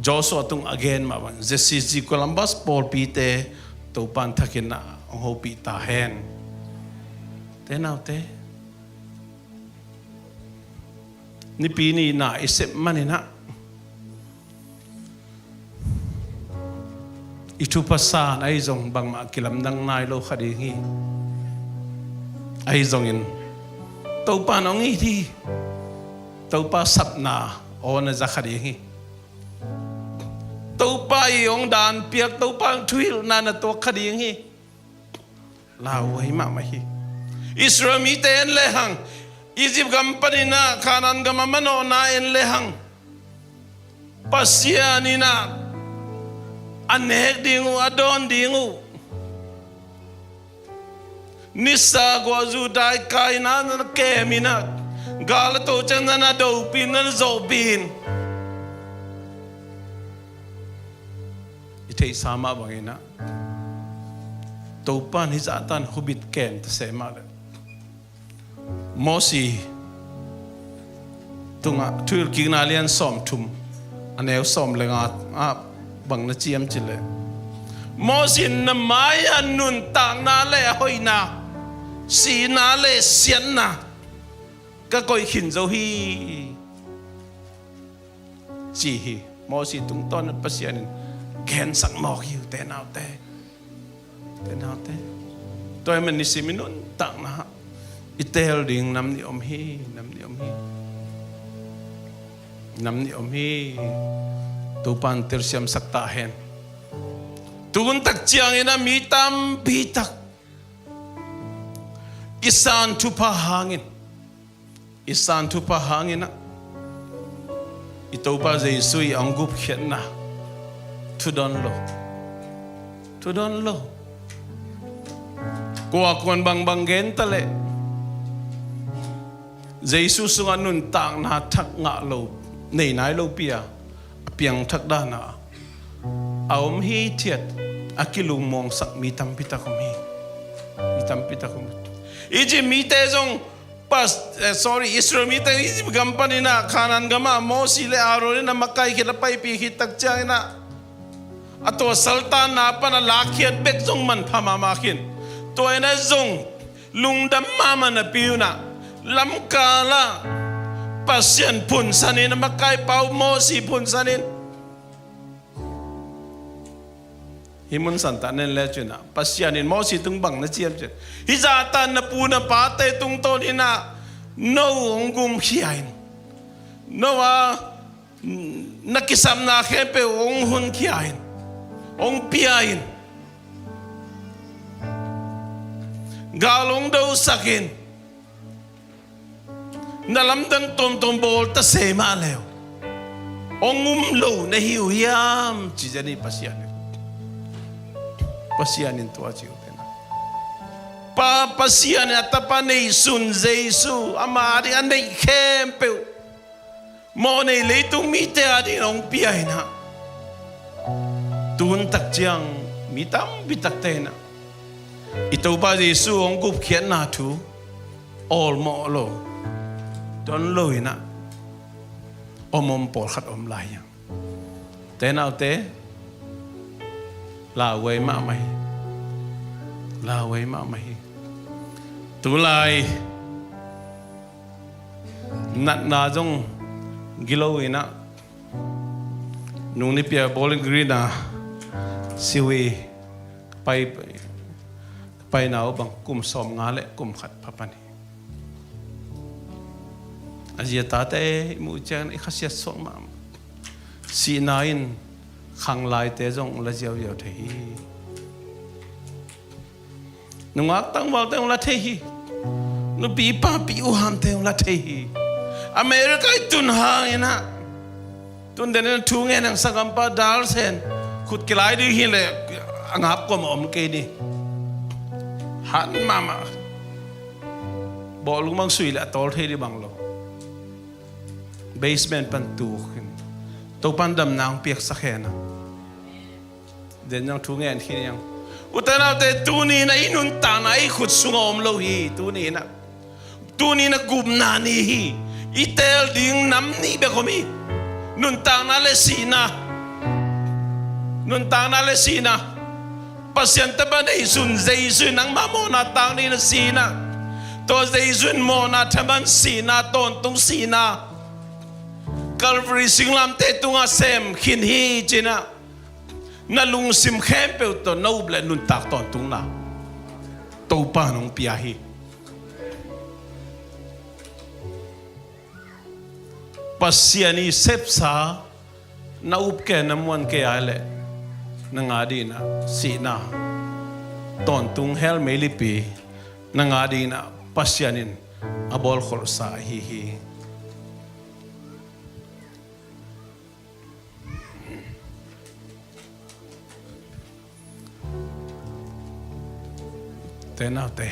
Joshua tung a gen mah bang, Z C C Columbus pawlpite Topa in thak in ah hong hopih ta hen. Te naute, Nipi ni na i sep man in ah, i thupha san ahi zong bangmah kilamdang nai lo kha ding hi. Ahi zongin Topa in hong it hi. Topa sapna aw na za kha ding hi. Topa in hong dan piak, Topa in thuhilhna na tuak kha ding hi. Lauhuai mahmah hi. Israel mite en lehang, Egypt gam panin ah Kanaan gam a manawhna en lehang, Pasian in ah a nek ding uh, a dawn ding uh, Nisa guah zu dai kai na na kem in ah, gal a to ciang na na dopin na na zawhpin. I theihsa mah bangin ah Topan hih zahtan hubit kem ta se mah le. Mosi tungah Thuhilhkikna lian sawmthum, a neu sawm le nga ah bang na ciam ci le, Mosi in na mai-ah nuntakna le a hoihna, sihna le siatna ka koih khin zo hi, ci hi. Mosi tungtawn Pasian in gensak mawk hi uh, te naute. Te naute. Tua ahih man nisim i nuntakna i teel ding nam nih om hi, nam nih om hi. Nam nih om hi. Topan telsiamsak ta hen. Tun tak ciangin ah mi tampi tak i san thupha hangin, i san thupha hangin ah i Topa Jesu i hong gupkhiatna thu dawn lo. Thu dawn lo. Kua kuan bangbang gen ta leh, Jesu sungah nuntakna thak ngah lo, nei nai lopi a, a piangthak dana a om hithiat, a kilungmuangsak mi tampi tak om hi. Mi tampi tak om hi. Egypt mite zong pas, eh, sorry, Israel mite Egypt gam panin ah Kanaan gamah Mosi le Aaron in a makaih khit, a paipih khit tak ciangin ah a tua saltanna pan a lakkhiat bek zong manpha mahmah khin. Tua in ah zong lungdam mahmah napi un ah lamkal ah Pasian phunsanin, a makaihpa uh Mosi phunsanin, hih mun santah nen le cin ah Pasian in Mosi tung bang na ciam cin, hih zahtan na pu na pate tungtawn in ah no hong gumkhia in, no a na kisapna khempeuh hong hunkhia in, hong pia in, gal hong dosak in, na lamdang tuamtuam bawl ta se mah leu hong um lo na hi uh hiam, ci zen hi Pasian in. Pasian in tua ci uh tena. Pa, Pasian in a tapa neihsun Jesu, ama ding a neih khempeuh mawhnei leitung mite adingin hong pia in ah, tun tak ciang mi tampi takte in ah i Topa Jesu hong gupkhiatna thu awlmawh lo, dawn lo in ah om om pawlkhat om lai hiam? Te naute, lauhuai mahmah hi. Lauhuai mahmah hi. Tulai natna zong gilo in ah, nung nipi a Bowling Green a si uh hi. Pai, paina uh bang kum sawmnga le kum khat pha pan hi. A zi a tate i muh ciangin i khasiat suak mahmah. Sihna in khanglaite zong la ziauziau thei hi. Nungak tangvalte hong la thei hi. Nupi papi uhamte hong la thei hi. America i tun hangin ah, tun den in thu ngen hang sanggampa Dalsen, khut kilai ding hi leh a ngap kuamah om kei ni. Han mahmah. Bawhlung bang sui leh a tawl thei ding bang lo. Basement pan tuk in, Topan damna hong piaksak hen a. Den zong thu ngen khin hi hang. Ute naute, tuni in ah i nuntakna i khut sungah om lo hi. Tuni in ah, tuni in ah gupna ni hi. I teel ding nam nih bek om hi. Nuntakna le sihna. Nuntakna le sihna. Pasian tapa neihsun Jesu in nangmah mawhna tang dingin a si in ah, tua Jesu in mawhna thaman sihna, tawntung sihna, Calvary singlamteh tungah sem khin hi ci in ah, na lungsim khempeuh tawh na up leh nuntak tawntungna Topa in hong pia hi. Pasian i sepsa na up kei, na muan kei a leh, nang adingin ah sihna, tawntung hell meilipi, nang adingin ah Pasian in a bawlkholhsa ahi hi. Te naute,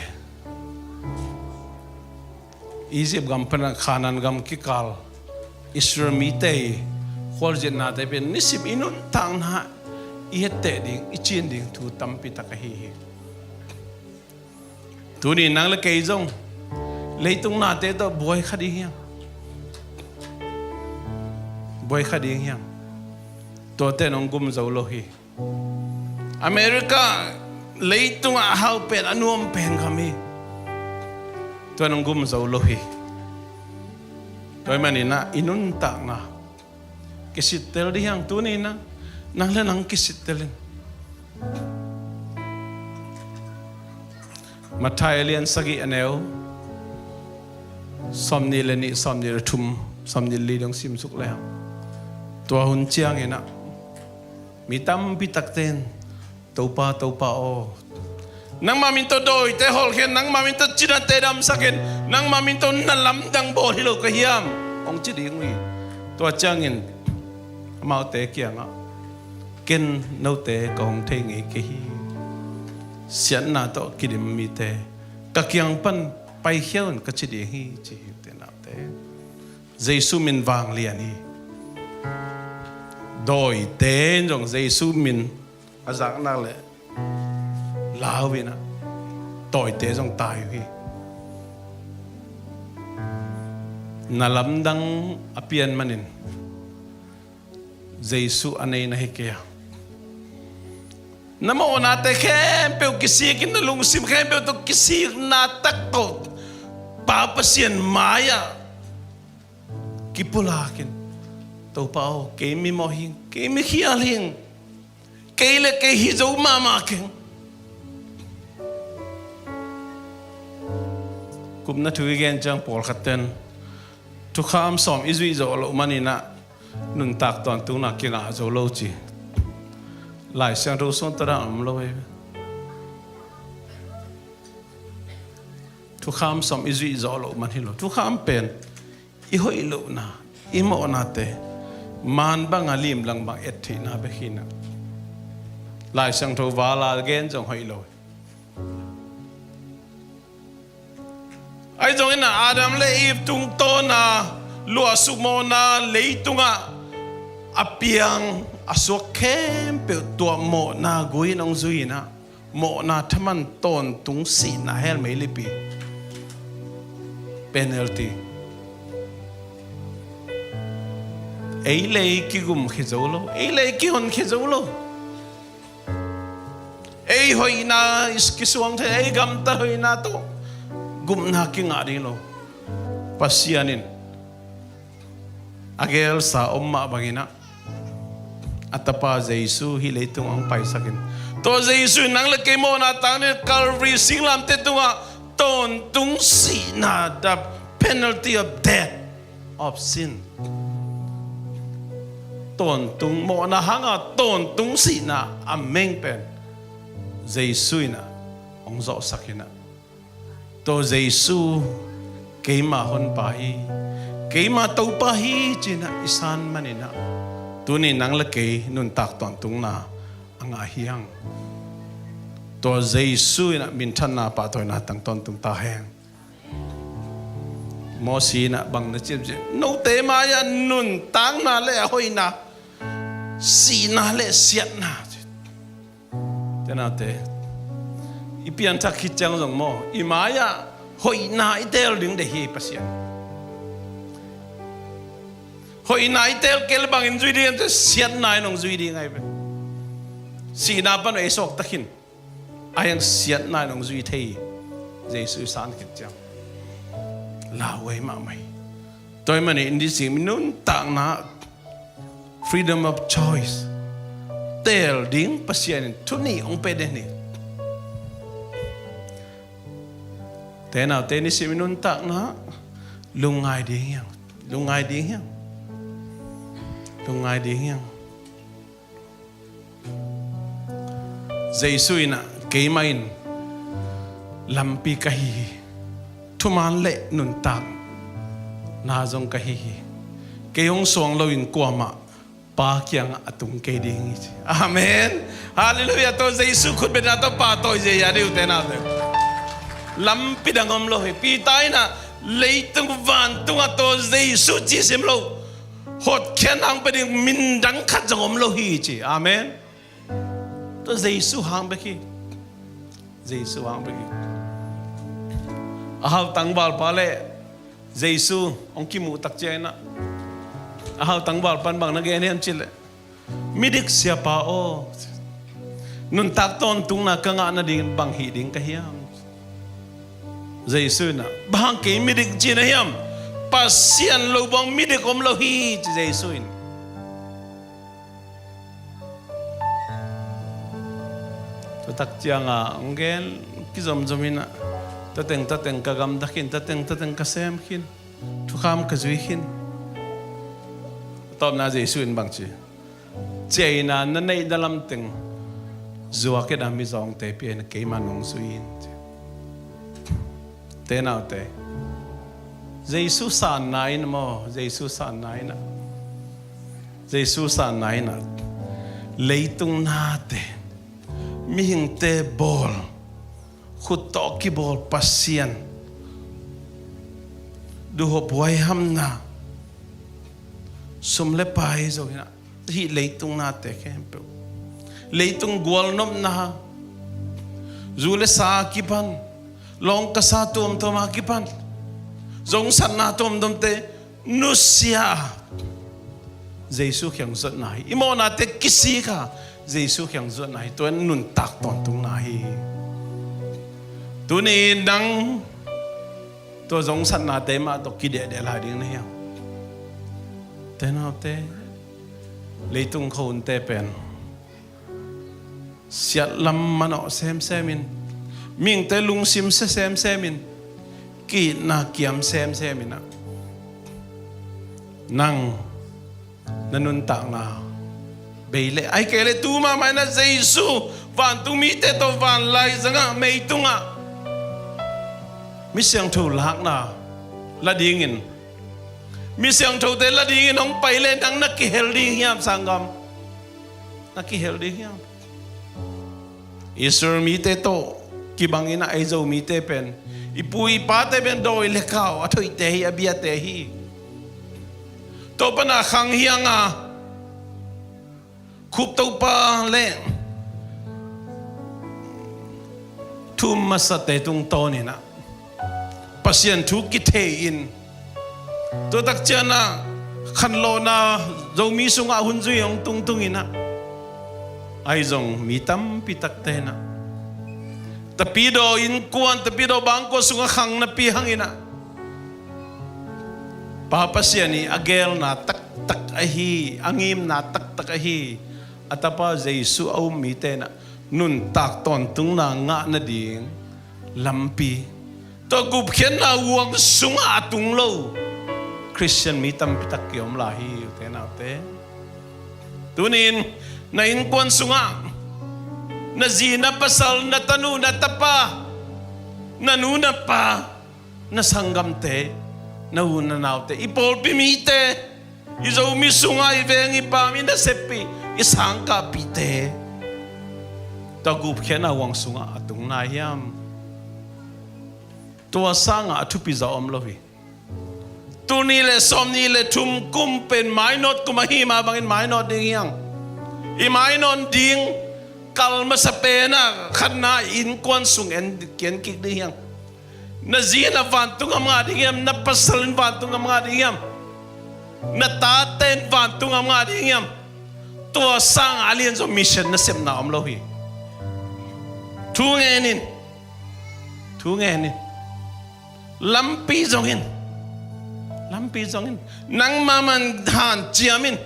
Egypt gam pan a Canaan gam kikal Israel mite i khualzinate pen nisim i nuntakna i etteh ding, i cin ding thu tampi tak ahi hi. Tuni nang le kei zong leitung nate tawh buai kha ding hiam? Buai kha ding hiam? Tuate nong gum zo lo hi. America leitungah a hau pen, a nuam pen gam hi. Tua nong gum zo lo hi. Tua ahih manin ah i nuntakna kisittel ding hiam? Tuni nang, nang le nang kisittel in. Matthai a lian sagih a neu sawmnih le nih, sawmnih le thum, sawmnih le li dong simsuk le hang. Tua hun ciangin ah mi tampi takte in, "Topa, Topa aw, nangmah min tawh dawite hawlkhia in, nangmah min tawh cinate damsak in, nangmah min tawh na lamdang bawl hi lo ka hiam?" hong ci ding uh hi. Tua ciangin amaute kiangah, "Ken note ka hong thei ngei kei hi. Siatna tawh kidim mite, ka kiang pan paikhia un," ka ci ding hi, ci hi. Ute naute, Jesu min vanglian hi. Dawite in zong Jesu min a zaknak le lau in ah, dawite zong tai uh hi. Na lamdang a pian manin Jesu a nei na hi kei a, na mawhnate khempeuh kisik in, na lungsim khempeuh tawh kisikna tak tawh Pa Pasian mai-ah kipulak in, "Topa aw, kei mi mawh hing, kei mi khial hing, kei le kei hi zo mahmah keng." Kumna thu i gen ciang pawlkhat ten thukham sawm i zuih zawh loh manin ah nuntak tawntungna kingah zo lo ci. Lai Siangtho sung tawh dan om lo hi. Thukham sawm i zuih zawh loh man hi lo. Thukham pen i hoih lohna, i mawhnate man banga limlang bang et theihna bek hi in ah, Lai Siangtho vala gen zong hoih lo. Ahi zongin ah Adam le Eve tungtawna luahsuk mawhna leitungah a piang a suak khempeuh tua mawhna gui in hong zui in ah, mawhna thaman tawntung sihna hell meilipi, penalty. Ei le ei kigum khia zo lo, ei le ei kihon khia zo lo. Ei hoihna kisuang thei, ei gamtat hoihna tawh gupna kingah ding lo. Pasian in a gelsa om mah bangin ah a Tapa Jesu hih leitung hong paisak in, tua Jesu in nang le kei mawhna tang ding Calvary singlamteh tungah tawntung sihna, the penalty of death, of sin. Tawntung, mawhna hanga tawntung sihna a meng pen Jesu in ah hong zawhsak in ah, tua Jesu keima honpa hi, keima Topa hi ci-in ah i san manin ah, tuni nang le kei nuntak tawntungna a ngah hi hang. Tua Jesu in ah minthanna, pahtawina tang tawntung ta hen. Mosi in ah bang na ci hiam cih leh, "Note mai-ah nuntakna le a hoihna, sihna le siatna," ci. Ute naute, i pianthak khit ciang zong maw, i mai-ah hoihna i teel ding deih hi Pasian. Hoihna i teel kei leh bangin zui ding hiam cih leh siatna in hong zui ding ahi ve. Sihna pan ei sawk ta khin, ahi hang siatna in hong zui thei hi. Jesu i san khit ciang lauhuai mahmah hi. Tua ahih manin i nisim i nuntakna, freedom of choice, teel ding Pasian in thu nih hong pia den hi. Ute naute, i nisim i nuntakna lungngai ding hi hang. Lungngai ding hi hang. Lungngai ding hi hang. Jesu in ah, "Keimah in lampi ka hi hi, thuman le nuntakna zong ka hi hi. Kei hong suang loin kuamah Pa kiangah a tung kei ding hi," ci. Amen. Halleluiah. Tua Jesu khutbetna tawh pahtawi ziahziah dih, ute naute. Lampi dang om lo hi. Peter in ah, Leitung vantung ah tawh Jesu ci sim lo, hotkhiat hang pia ding min dang khat zong om lo hi ci. Amen. Tawh Jesu hang bek hi. Jesu hang bek hi. A hau tangvalpa le Jesu hong kimuh tak ciangin ah, a hau tangvalpa in bang na gen hiam cih leh, "Midik siapa aw, nuntak tawntungna ka ngah nadingin bang hih ding ka hiam?" Jesu in ah, "Bang hang kei midik ci na hiam? Pasian lo bang midik om lo hi," ci Jesu in. Tua tak ciangin hong gen kizomzom in ah, "Tateng tateng ka gamta khin, tateng tateng ka sem khin, thukham ka zui khin." Tawpna Jesu in bang ci? "Ciahna na neih na lamteng zuak in ah mizawngte pia in, keimah nong zui in," ci. Te naute, Jesu sanna in maw, Jesu sanna in ah, Jesu sanna in ah, leitung nate, mihingte bawl, khut tawh kibawl Pasian, duhop huaihamna, sum le pai zo in ah, hih leitung nate khempeuh, leitung gualnopna, zu le sa a kipan, lawngkasa tuamtuam a kipan, zongsatna tuamtuamte nusia a, Jesu kiang zuatna hi. I mawhnate kisik a, Jesu kiang zuatna hi. Tua in nuntak tawntungna hi. Tuni nang tua zongsatnate mah tawh kidehdeh lai ding na hiam? Te naute, leitung khua hunte pen siatlam manawh semsem in, mihingte lungsim sia semsem in, ki-itna kiam semsem in ah, nang na nuntakna bei leh, ahih kei leh tu mahmah in ah Jesu vantung mite tawh vanlai zangah meitungah mi siangtho lakna la dingin, mi siangthote la dingin hong pai leh nang na kihel ding hiam, sanggam? Na kihel ding hiam? Israel mite tawh kibang in ah, ei Zomite pen, i pu i pate pen dawi le kau a thoihte hi, a biate hi. Tua pan a khang hiang a, Cope Topa le thu-um masate tungtawn in ah Pasian thu kithei in, tua tak ciangin ah khanlawhna Zomi sungah hun zui hong tungtung in ah, ahi zong mi tampi takte in ah, Tapidaw innkuan, Tapidaw bangkua sungah khang napi hang in ah, Pa Pasian i a geelna taktak ahi, a ngimna taktak ahi a Tapa Jesu a um mite in ah nuntak tawntungna ngah nading lampi, tua gupkhiatna huang sungah a tung lo Khristian mi tampi tak kiom lai hi, ute naute. Tuni-in na innkuan sungah na zi, na pasal, na tanu, na tapa, na nu, na pa, na sanggamte, na u na naute, i pawlpi mite, i Zomi sungah, i veng i pam, i naseppih, i sangkahpihte, tua gupkhiatna huang sungah a tung nai hiam? Tua sangah a thupi zaw om lo hi. Tul nih le sawmnih le thum kum pen mainawt kum ahi mah bangin mainawt ding hiang. I mainawt ding kal masa pen ah khatna innkuan sung en, kienkik ding hiang. Na zi in ah vantung a ngah ding hiam? Na pasal in vantung a ngah ding hiam? Na tate in vantung a ngah ding hiam? Tua sangah a lianzaw mission nasepna om lo hi. Thu ngen in. Thu ngen in. Lampi zong in. Lampi zong in. Nangmah man hanciam in.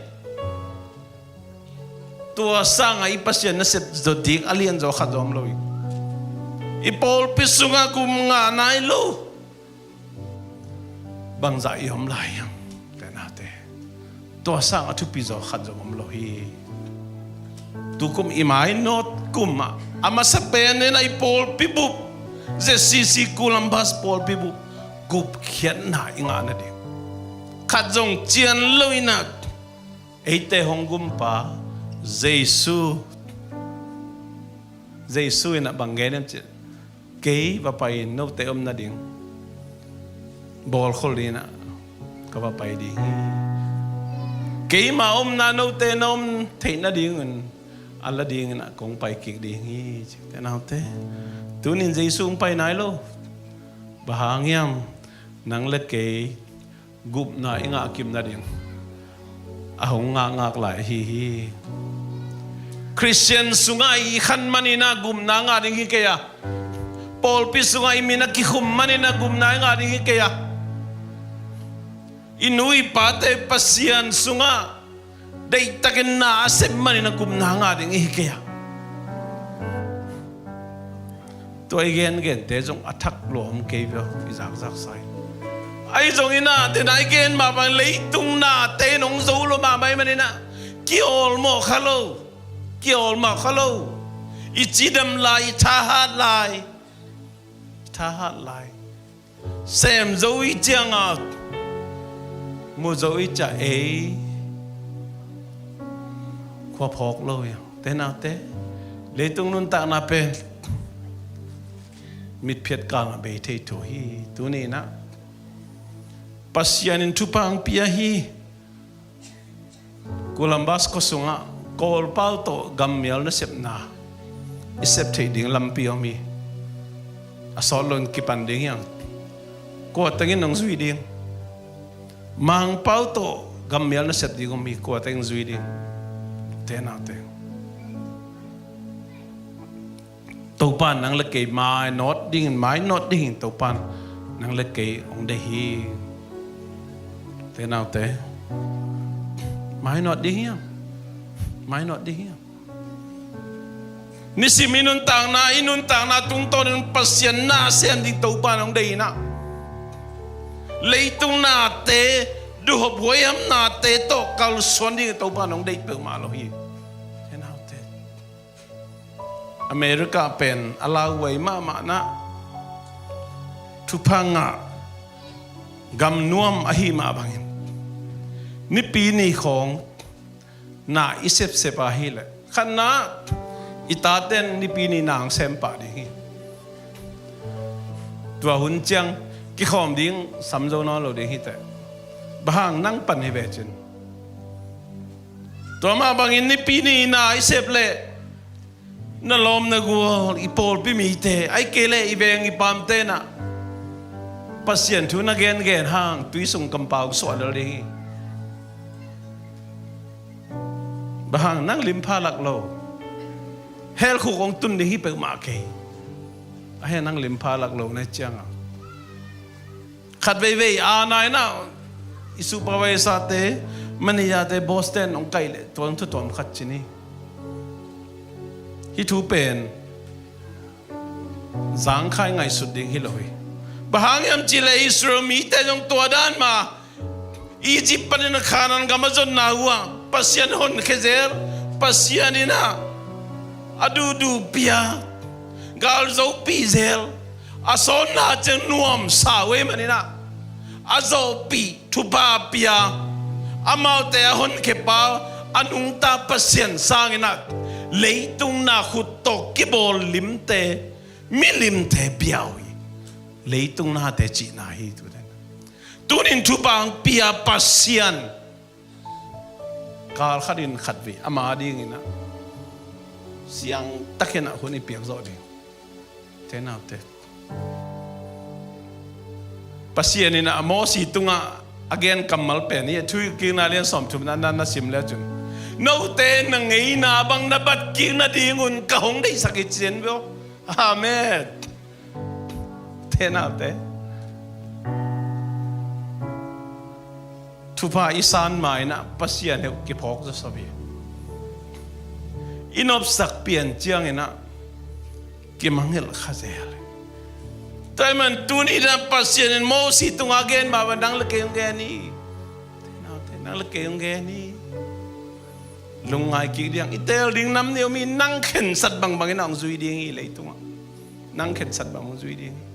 Tua sangah i Pasian nasep zaw ding a lianzaw khat zong om lo hi. I pawlpi sungah kum ngah nai lo bangzah i om lai hiam? Ute naute, tua sangah thupi zaw khat zong om lo hi. Tukum i mainawt kum ah a masa pen in ah i pawlpi bup, Z C C Columbus pawlpi bup gupkhiatna i ngah nading khat zong cian lo in ah, eite hong gumpa Jesu, Jesu in ah bang gen hiam cih leh, "Kei va pai-in note om nading bawlkhol dingin ah ka va pai ding hi. Keima omna note na om theih nadingun a la dingin ah kong pai kik ding hi, ci te naute. Tunin Jesu hong pai nai lo. Bang hang hiam? Nang le kei gupna i ngah kim nading a hong ngakngak lai ahi hi. Khristian sungah i khan manin ah gupna ngah ding hi kei a, pawlpi sungah i min a kikhum manin ah gupna i ngah ding hi kei a, i nu i pate Pasian sungah deihtakin na a sep manin a gupna ngah ding i hi kei a. Tua i gengente zong a thak lua om kei ve aw, i zakzak sa hi. Ahi zongin ah, tena i gen mah bang leitung nate in hong zo lua mahmah ahih manin ah kiawlmawh kha lo. Kiawlmawh kha lo. I cidam lai, i thahat lai, i thahat lai. Sem zo i ciangah mu zo i ciah ei khua phawk lo hi. Te naute, leitung nuntakna pen mitphiat kal ah bei thei thu hi. Tuni in ah Pasian in thupha hong pia hi. Columbus khua sungah Kawlpau tawh gammial nasepna i sep theih ding lampi om hi. A sawt loin kipan ding hiam? Kua tengin hong zui ding? Mangpau tawh gammial nasep ding om hi. Kua tengin zui ding? Te naute, Topa in nang le kei mainawt dingin, mainawt dingin Topa in nang le kei hong deih hi. Te naute, mainawt ding hiam? Mainawt ding hiam? Nisim i nuntakna, i nuntakna tungtawnin Pasian na sem ding Topa in hong deih in ah, leitung nate, duhhop huaihamnate tawh kalsuan ding Topa in hong deih peuhmah lo hi. Te naute, America pen a lauhuai mahmah in ah, thupha ngah gam nuam ahih mah bangin Nipi ni khawng na i sepsep ahih leh, khatna, i taten Nipi ni na hong sem pah ding hi. Tua hun ciang kikhawm ding sam zo nawn lo ding hi teh. Bang hang? Nang pan hi ve cin. Tua mah bangin Nipi ni na i sep leh, na lawm na gual, i pawlpi mite, ahih kei leh i veng i paamte in ah Pasian thu na gengen hang tui sung kampau suah lel ding hi. Bang hang? Nang limpha lak lo. Hell khuk hong tun ding hi peuhmah kei. Ahih hang nang limpha lak lo na hih ciangah, khat veivei a nai in ah i supervisor-te, manager-te, boss-te in hong kaih leh tua thu tuam khat ci ni. Hih thu pen zangkhai ngaihsut ding hi lo hi. Bang hang hiam cih leh Israel mite zong tua dan mah, Egypt panin a Kanaan gam a zonna uh ah Pasian honkhia zel, Pasian in ah a duhduh pia, gal zopih zel, a sawtna ciang nuamsa uh ahih manin ah, a zawhpih, thupha pia, amaute a honkhia pa, a nungta Pasian sangin ah leitung na khut tawh kibawl limte, milimte bia uh hi. Leitung nate cihna hi. Tute, tunin thupha hong pia Pasian kal khatin khatvei ama dingin ah siangtakin ah hun i piak zawh ding. Te naute, Pasian in ah Mosi tungah a gen kammal pen hi. Thuhilhkikna lian sawmthum na, na, na sim le cun, note na ngeina bang na bat kik nadingun ka hong deihsak hi, ci hi ve aw. Amen. Te naute, thupha i san ma-in ah Pasian heuh kiphawk zawsop hi. I nopsak pian ciangin ah kimangngilh kha zel hi. Tua ahih man tuni-in ah Pasian in Mosi tungah gen mah bang nang le kei hong gen hi. Te naute, nang le kei hong gen hi. Lungngai kik ding, i teel ding nam nih om hi. Nang khensat bangbangin ah hong zui ding hi leitungah. Nang khensat bang hong zui ding hi.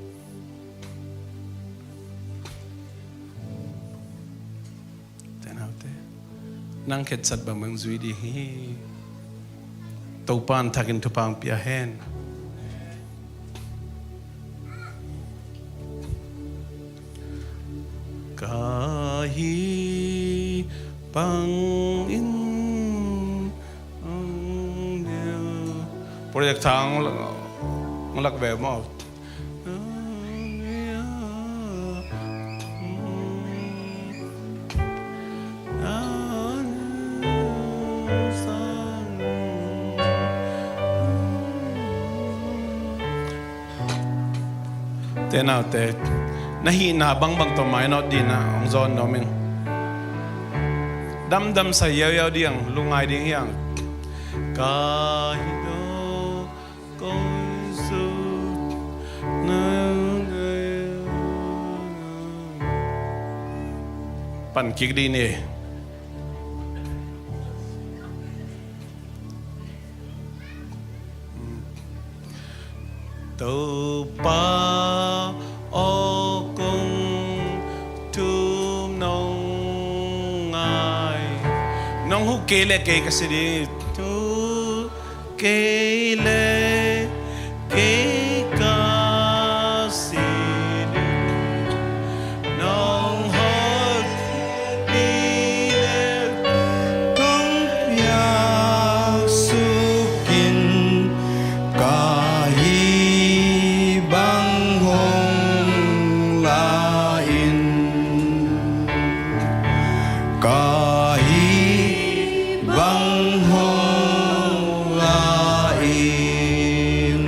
Te naute, nang khensat bangbang zui ding hi. Topa in thakin thupha hong pia hen. Ka hi bangin. Project thang lak ve maw? Te naute, na hihna bangbang tawh mainawt ding ah hong zawn nuam ing. Damdam sa yauyau ding, lungngai ding hiang. Ka hi daw kong suk na ngai. Pan kik dih ni. Topa aw kong thum nong ngai. Nong huh kei le kei ka si ding. Huh kei le kei ka si ding. Nong hawlpi le kong piak suk in, ka hi bang hong la in. Ka hi bang hong la in.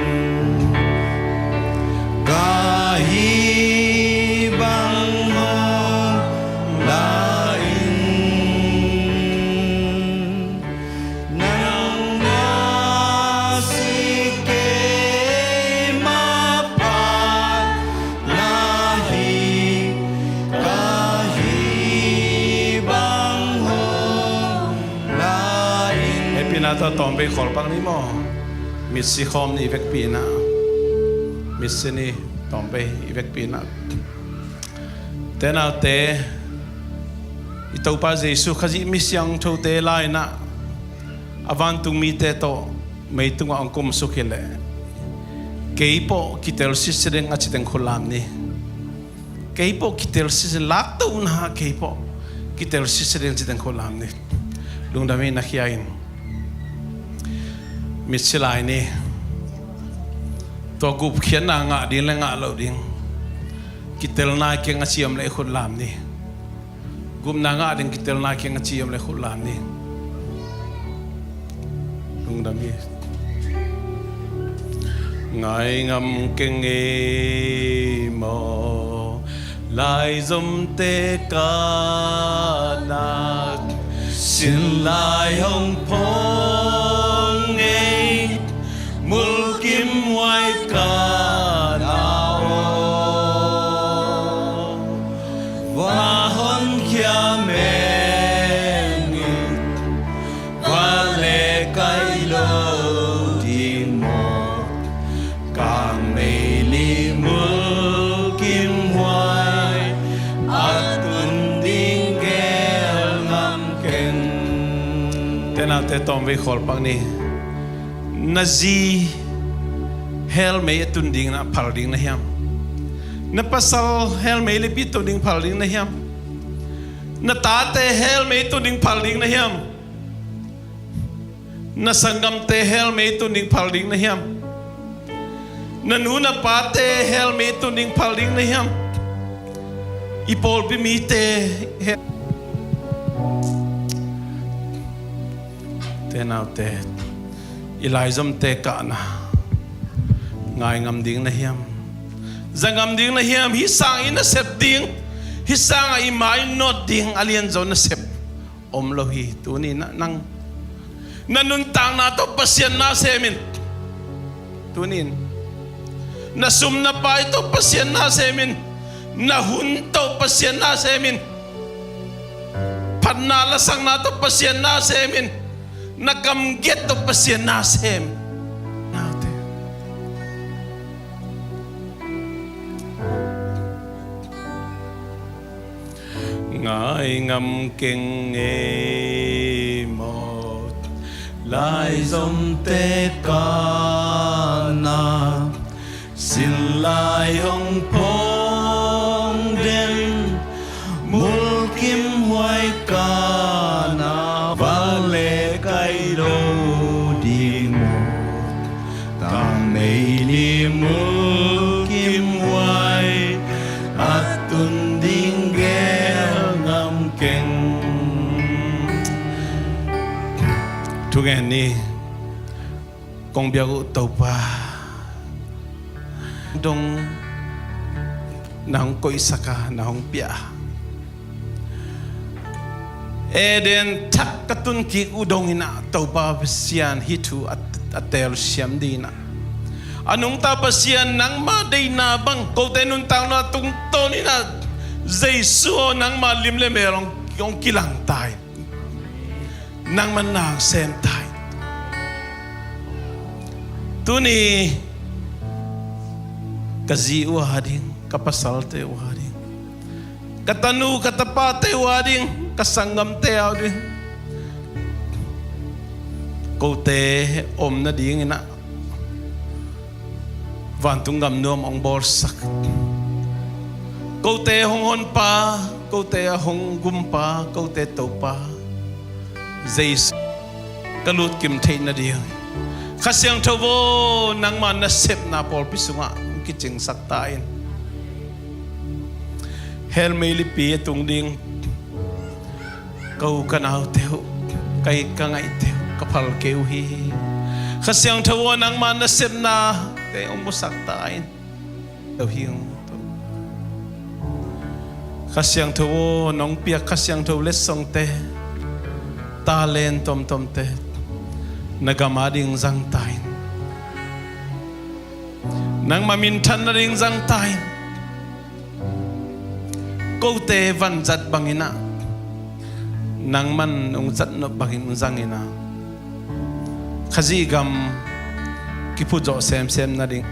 Ka hi bang hong la in. Nang na si keima pa na hi, ka hi bang hong la in. Hehpihna tawh tawmvei khawl pak ni maw? Mitsi khawm ni, vekpihna. Mitsi ni, tawmvei i vekpihna. Te naute, i Topa Jesu Khazih mi siangthote lai-in ah a vantung mite tawh meitungah hong kumsuk hi leh, kei pawh kitel sitse ding a ci teng khut lam ni. Kei pawh kitel sitse, laktohna kei pawh kitel sitse ding ci teng khut lam ni. Lungdam hi, na khia in. Mitsi lai ni. Tua gupkhiatna ngah ding le ngah loh ding, kitelna kiang a ci om leh khut lam ni. Gupna ngah ding, kitelna kiang a ci om leh khut lam ni. Lungdam hi. Ngai ngam keng ei maw, laizomte kahna, sin lai hong phong ei, mulkimhuai kahna aw. Va honkhia meng in, va le kai lo ding maw? Ka meili mulkimhuai a tun ding geel ngam keng. Te naute, tawmvei khawl pak ni. Na zi helmei a tun ding na phal ding na hiam? Na pasal helmei lipi tun ding phal ding na hiam? Na tate helmei tun ding phal ding na hiam? Na sanggamte helmei tun ding phal ding na hiam? Na nu na pate helmei tun ding phal ding na hiam? I pawlpi mite hel-, te naute, i laizomte kahna ngai ngam ding na hiam? Za ngam ding na hiam? Hih sang i nasep ding, hih sangah i mainawt ding a lianzaw nasep om lo hi. Tuni-in ah nang na nuntakna tawh Pasian na sem in. Tuni-in na sum na pai tawh Pasian na sem in. Na hun tawh Pasian na sem in. Phatna lasakna tawh Pasian na sem in. Na kamgiat tawh Pasian na sem. Naute. Ngai ngam keng ei maw, laizomte kahna, sin lai hong phong den, Kana vale kai lo ding maw? Tang mei ni mulkim huai a tun ding gel ngam keng. Thugen ni. Kong biak uh Topa, dong na hong koihsak a, na hong pia a, Eden thak ka tun kik uh dongin ah Topa Pasian hih thu a, a telsiam dingin ah, a nungta Pasian nangma deihna bang kote nuntakna tungtawnin ah Jesu aw, nangma lim le mel hong, hong kilang ta in. Nangman na hong sem ta in. Tuni ka zi uh a ding, ka pasalte uh a ding, ka tanu ka tapate uh a ding, ka sanggamte uh a ding, kote om nadingin ah vantung gam nuam hong bawlsak. Kote hong honpa, kote a hong gumpa, kote Topa Jesu ka lutkim theih nading, Kha Siangtho aw, nangma nasepna pawlpi sungah hong kicingsak ta in. Hell meilipi a tung ding ka u ka naute uh, ka it ka ngaihte uh, ka phal kei uh hi. Kha Siangtho aw, nangma nasepnate hong musak ta in. Lo hi ung. Kha Siangtho aw, nong piak Kha Siangtho letsongte, talent tomtomte na gam a ding zang ta in. Nangma minthan nading zang ta in. Kote vanzat bangin ah nangman hong zat nop bangin hong zangin ah, Khazih gam kiphutzawh semsem nading,